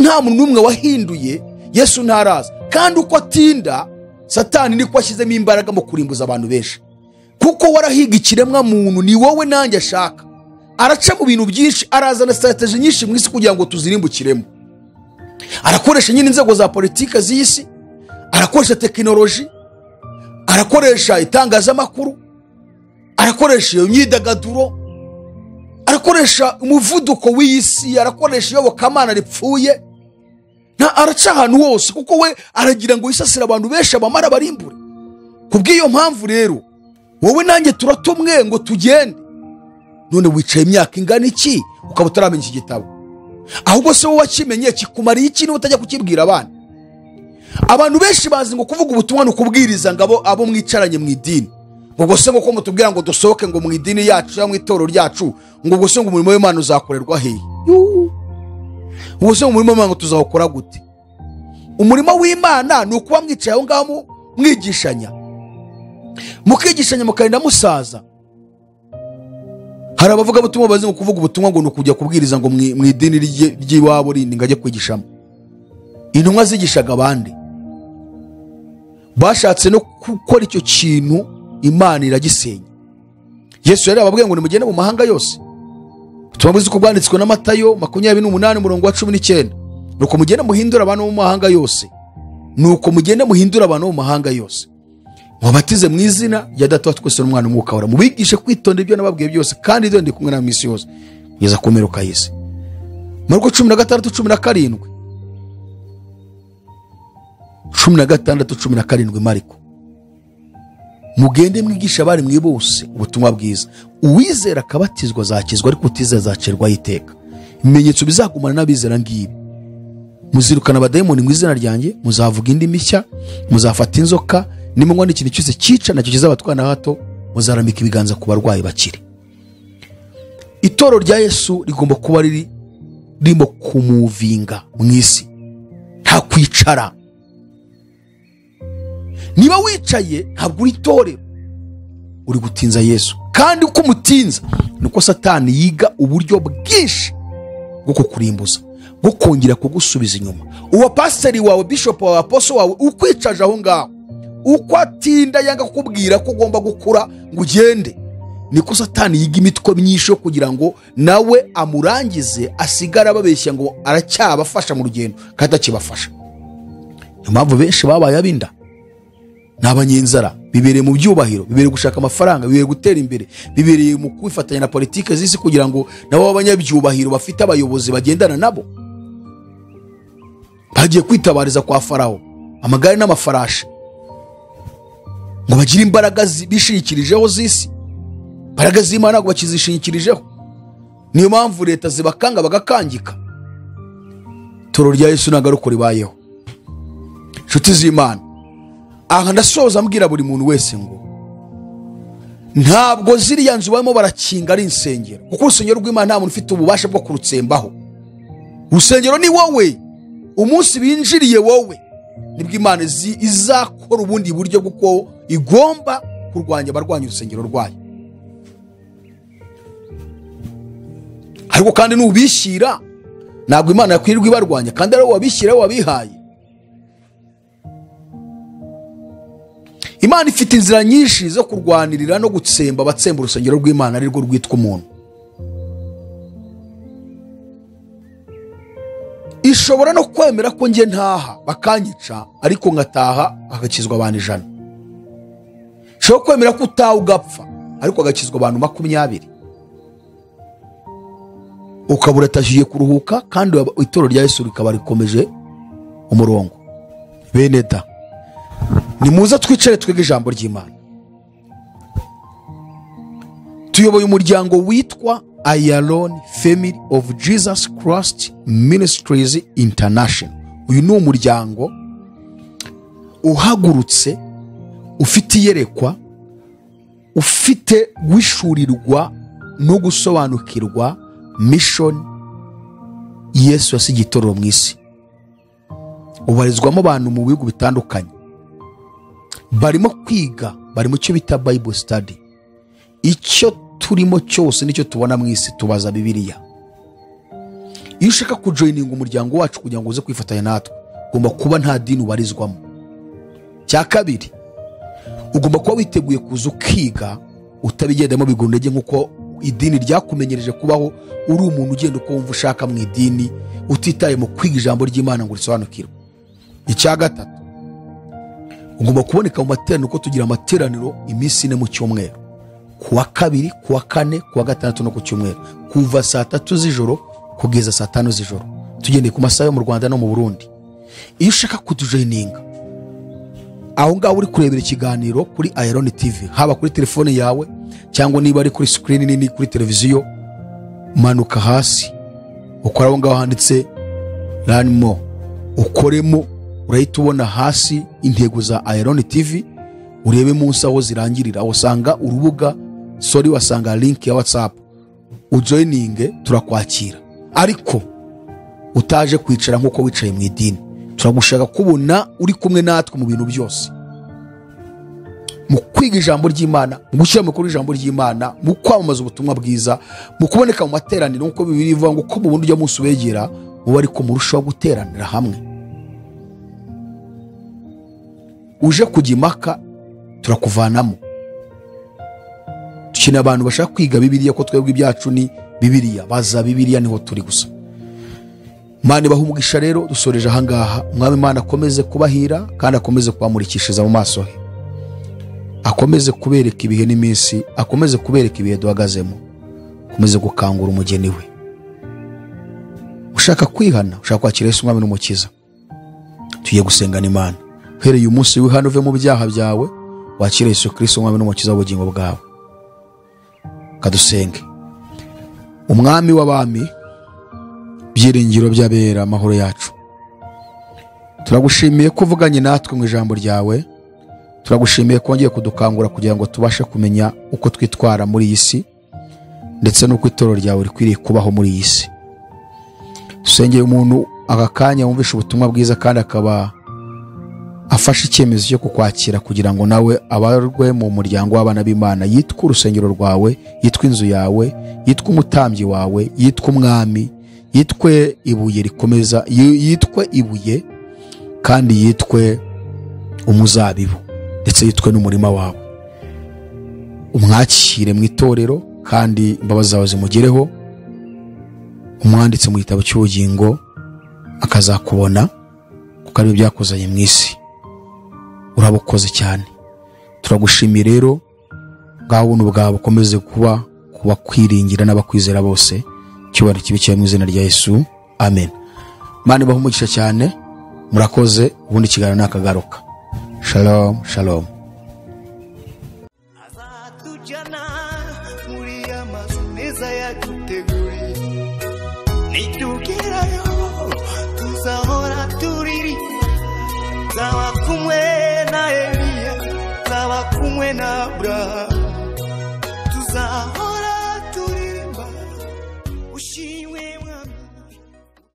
nta muntu n'umwe wahinduye, Yesu ntaraza. Kandi uko atinda, Satani niko ashyizemo imbaraga mu kurimbuza abantu benshi, kuko warahiga ikiremwa muntu, ni wowe nanjye ashaka. Araca mu bintu byinshi, arazana strategy nyinshi mu isi kugira ngo tuzirimbukiremo. Arakoresha nyine inzego za politike z'isi, arakoresha tekinoloji, arakoresha itangazamakuru, arakoresha iyo myidagaduro, arakoresha umuvuduko w'isi, arakoresha iyobokamana ripfuye, araca ahantu hose, kuko we aragira ngo yisasire abantu benshi abamara barimbure. Kubw'iyo mpamvu rero wowe nanjye turatumwe ngo tugende. None wicaye imyaka ingana iki ukaba utaramenya iki gitabo? Ahubwo se wowe wakimenye kikumariye iki niba utajya kukibwira abana? Abantu benshi bazi ngo kuvuga ubutumwa ni ukubwiriza ngo abo mwicaranye mu idini, ngo se ngo ko mutubwira ngo dusohoke ngo mu idini yacu cyangwa mu itorero ryacu, ngo ubwo se ngo umurimo w'Imana uzakorerwa hehe? Ubwo se umurimo w'Imana tuzawukora gute? Umurimo w'Imana ni ukuba mwicaye aho ngaho mwigishanya, mukigishanya mukarinda musaza. Hari abavuga ubutumwa bazi ngo kuvuga ubutumwa ngo ni ukujya kubwiriza ngo mu idini ry'iwabo rindi ngo ajye kwigishamo. Intumwa zigishaga abandi, bashatse no gukora icyo kintu, Imana iragisenya. Yesu yari ababwiye ngo nimugende mu mahanga yose. Ubutumwa bwiza uko bwanditswe na Matayo 28 umurongo wa 19, nuko mugende muhindura abantu mu mahanga yose, nuko mugende muhindura abantu mu mahanga yose, mubatize mu izina rya Data wa twese n'Umwana n'Umwuka Wera, mubigishe kwitonda ibyo nababwiye byose, kandi ibyo ndi kumwe namwe isi yose kugeza ku mperuka y'isi. Mariko 16:17, 16:17 Mariko, mugende mwigisha abari mwe bose ubutumwa bwiza, uwizera akabatizwa azakizwa, ariko utizera azacerwaho iteka. Ibimenyetso bizagumana n'abizera ngibi: muzirukana abadayimoni mu izina ryanjye, muzavuga indimi nshya, muzafata inzoka, nimunywa n'ikintu cyose cyica nacyo kizabatwara na hato, muzaramika ibiganza ku barwayi bakire. Itorero rya Yesu rigomba kuba ririmo kumuvinga mu isi, nta kwicara. Niba wicaye ntabwo uri itorero, uri gutinza Yesu. Kandi uko umutinza niko Satani yiga uburyo bwinshi bwo kukurimbuza, bwo kongera kugusubiza inyuma. Uwo pasiteri wawe, bishop wawe, apostle wawe ukwicaje aho ngaho, uko atinda yanga kukubwira ko ugomba gukura ngo ugende, niko Satani yiga imitwe myinshi yo kugira ngo nawe amurangize, asigara ababeshya ngo aracyabafasha mu rugendo kandi atakibafasha. Niyo mpamvu benshi babaye abinda, ni abanyenzara, bibereye mu byubahiro, bibereye gushaka amafaranga, bibereye gutera imbere, bibereye mu kwifatanya na politike z'isi kugira ngo nabo abanyabyubahiro bafite abayobozi bagendana nabo. Bagiye kwitabariza kwa Farawo amagare n'amafarashi ngo bagire imbaraga bishingikirijeho z'isi. Imbaraga z'Imana ntabwo bakizishingikirijeho. Niyo mpamvu leta zibakanga bagakangika. Itorero rya Yesu ntabwo ari uko ribayeho. Nshuti z'Imana, aha ndasoza mbwira buri muntu wese ngo ntabwo ziriya nzu barimo barakinga ari insengero, kuko urusengero rw'Imana nta muntu ufite ububasha bwo kurutsembaho. Urusengero ni wowe. Umunsi binjiriye wowe nibwo Imana izakora ubundi buryo bw'uko igomba kurwanya abarwanya urusengero rwayo. Ariko kandi nubishyira ntabwo Imana yakwirirwa ibarwanya, kandi ari wowe wabishyira, wabihaye. Imana ifite inzira nyinshi zo kurwanirira no gutsemba abatsemba urusengero rw'Imana ari rwo rwitwa umuntu. Ishobora no kwemera ko njye ntaha bakanyica, ariko ngataha hagakizwa abantu 100. Ishobora kwemera ko utaha ugapfa, ariko hagakizwa abantu 20. Ukabura utashyuye kuruhuka, kandi itorero rya Yesu rikaba rikomeje umurongo. Bene da, nimuze twicare twige ijambo ry'Imana. Tuyoboye umuryango witwa Ayalon Family of Jesus Christ Ministries International. Uyu ni umuryango uhagurutse, ufite iyerekwa, ufite guhishurirwa no gusobanukirwa mission Yesu yasigiye itorero mu isi. Ubarizwamo abantu mu bihugu bitandukanye, barimo kwiga, bari mu cyo bita Bible study. Icyo turimo cyose nicyo tubona mu isi tubaza Bibiliya. Iyo ushaka kujoininga umuryango wacu kugira ngo uze kwifatanya natwe, ugomba kuba nta dini ubarizwamo. Cya kabiri, ugomba kuba witeguye kuza ukiga utabigendamo biguru intege nk'uko idini ryakumenyereje kubaho, uri umuntu ugenda uko wumva ushaka mu idini, utitaye mu kwiga ijambo ry'Imana ngo risobanukirwe. Icya gatatu, ugomba kuboneka mu materaniro, kuko tugira amateraniro iminsi 4 mu cyumweru, kuwa kabiri, kuwa kane, kuwa gatandatu no ku cyumweru, kuva saa 3 z'ijoro kugeza saa 5 z'ijoro, tugendeye ku masaha yo mu Rwanda no mu Burundi. Iyo ushaka kutujoininga, aho ngaho uri kurebera ikiganiro kuri Ayalon TV, haba kuri telefone yawe cyangwa niba ari kuri screen nini kuri televiziyo, manuka hasi ukora aho ngaho handitse learn more, ukoremo, urahita ubona hasi intego za Ayalon TV, urebe munsi aho zirangirira, aho usanga urubuga, sorry, wasanga link ya WhatsApp, ujoininge, turakwakira. Ariko utaje kwicara nkuko wicaye mu idini, turagushaka kubona uri kumwe natwe mu bintu byose, mu kwiga ijambo ry'Imana, mu gushyira mu bikorwa ijambo ry'Imana, mu kwamamaza ubutumwa bwiza, mu kuboneka mu materaniro, nkuko Bibiliya ivuga ngo ko mu bundi ujya munsi ubegera, muba ariko murushaho guteranira hamwe. Uje kujya impaka turakuvanamo. Dukeneye abantu bashaka kwiga Bibiliya, ko twebwe ibyacu ni Bibiliya, baza Bibiliya niho turi gusa. Imana ibahe umugisha. Rero dusoreje aha ngaha. Umwami Imana akomeze kubahira kandi akomeze kubamurikishiriza mu maso he, akomeze kubereka ibihe n'iminsi, akomeze kubereka ibihe duhagazemo, akomeze gukangura umugeni we. Ushaka kwihana, ushaka kwakira Yesu Umwami n'Umukiza, tugiye gusengana Imana. Uhereye umunsi wihana uve mu byaha byawe, wakire Yesu Kristo Umwami n'Umukiza w'ubugingo bwawe. Kadusenge. Umwami w'abami, byiringiro by'abera, amahoro yacu, turagushimiye ko uvuganye natwe mu ijambo ryawe. Turagushimiye ko wongeye kudukangura kugira ngo tubashe kumenya uko twitwara muri iyi si, ndetse n'uko itorero ryawe rikwiriye kubaho muri iyi si. Dusengeye umuntu aka kanya wumvishe ubutumwa bwiza kandi akaba afashe icyemezo cyo kukwakira kugira ngo nawe abarwe mu muryango w'abana b'Imana, yitwe urusengero rwawe, yitwe inzu yawe, yitwe umutambyi wawe, yitwe umwami, yitwe ibuye rikomeza, yitwe ibuye kandi yitwe umuzabibu, ndetse yitwe n'umurima wawe. Umwakire mu itorero kandi imbabazi zawe zimugereho, umwanditse mu gitabo cy'ubugingo akazakubona, kuko ari byo byakuzanye mu isi. Urabukoze cyane, turagushimiye rero. Ngaho ubuntu bwawe bukomeze kuba kubakwiringira n'abakwizera bose. Icyubahiro kibe cyawe mu izina rya Yesu, amen. Imana ibahe umugisha cyane, murakoze. Ubundi ikiganiro nakagaruka. Shalom, shalom. Azatujyana muri ya mazu meza yaduteguriye, nitugerayo tuzahora turirimba, nzaba kumwe na Eliya, nzaba kumwe na Abrahamu.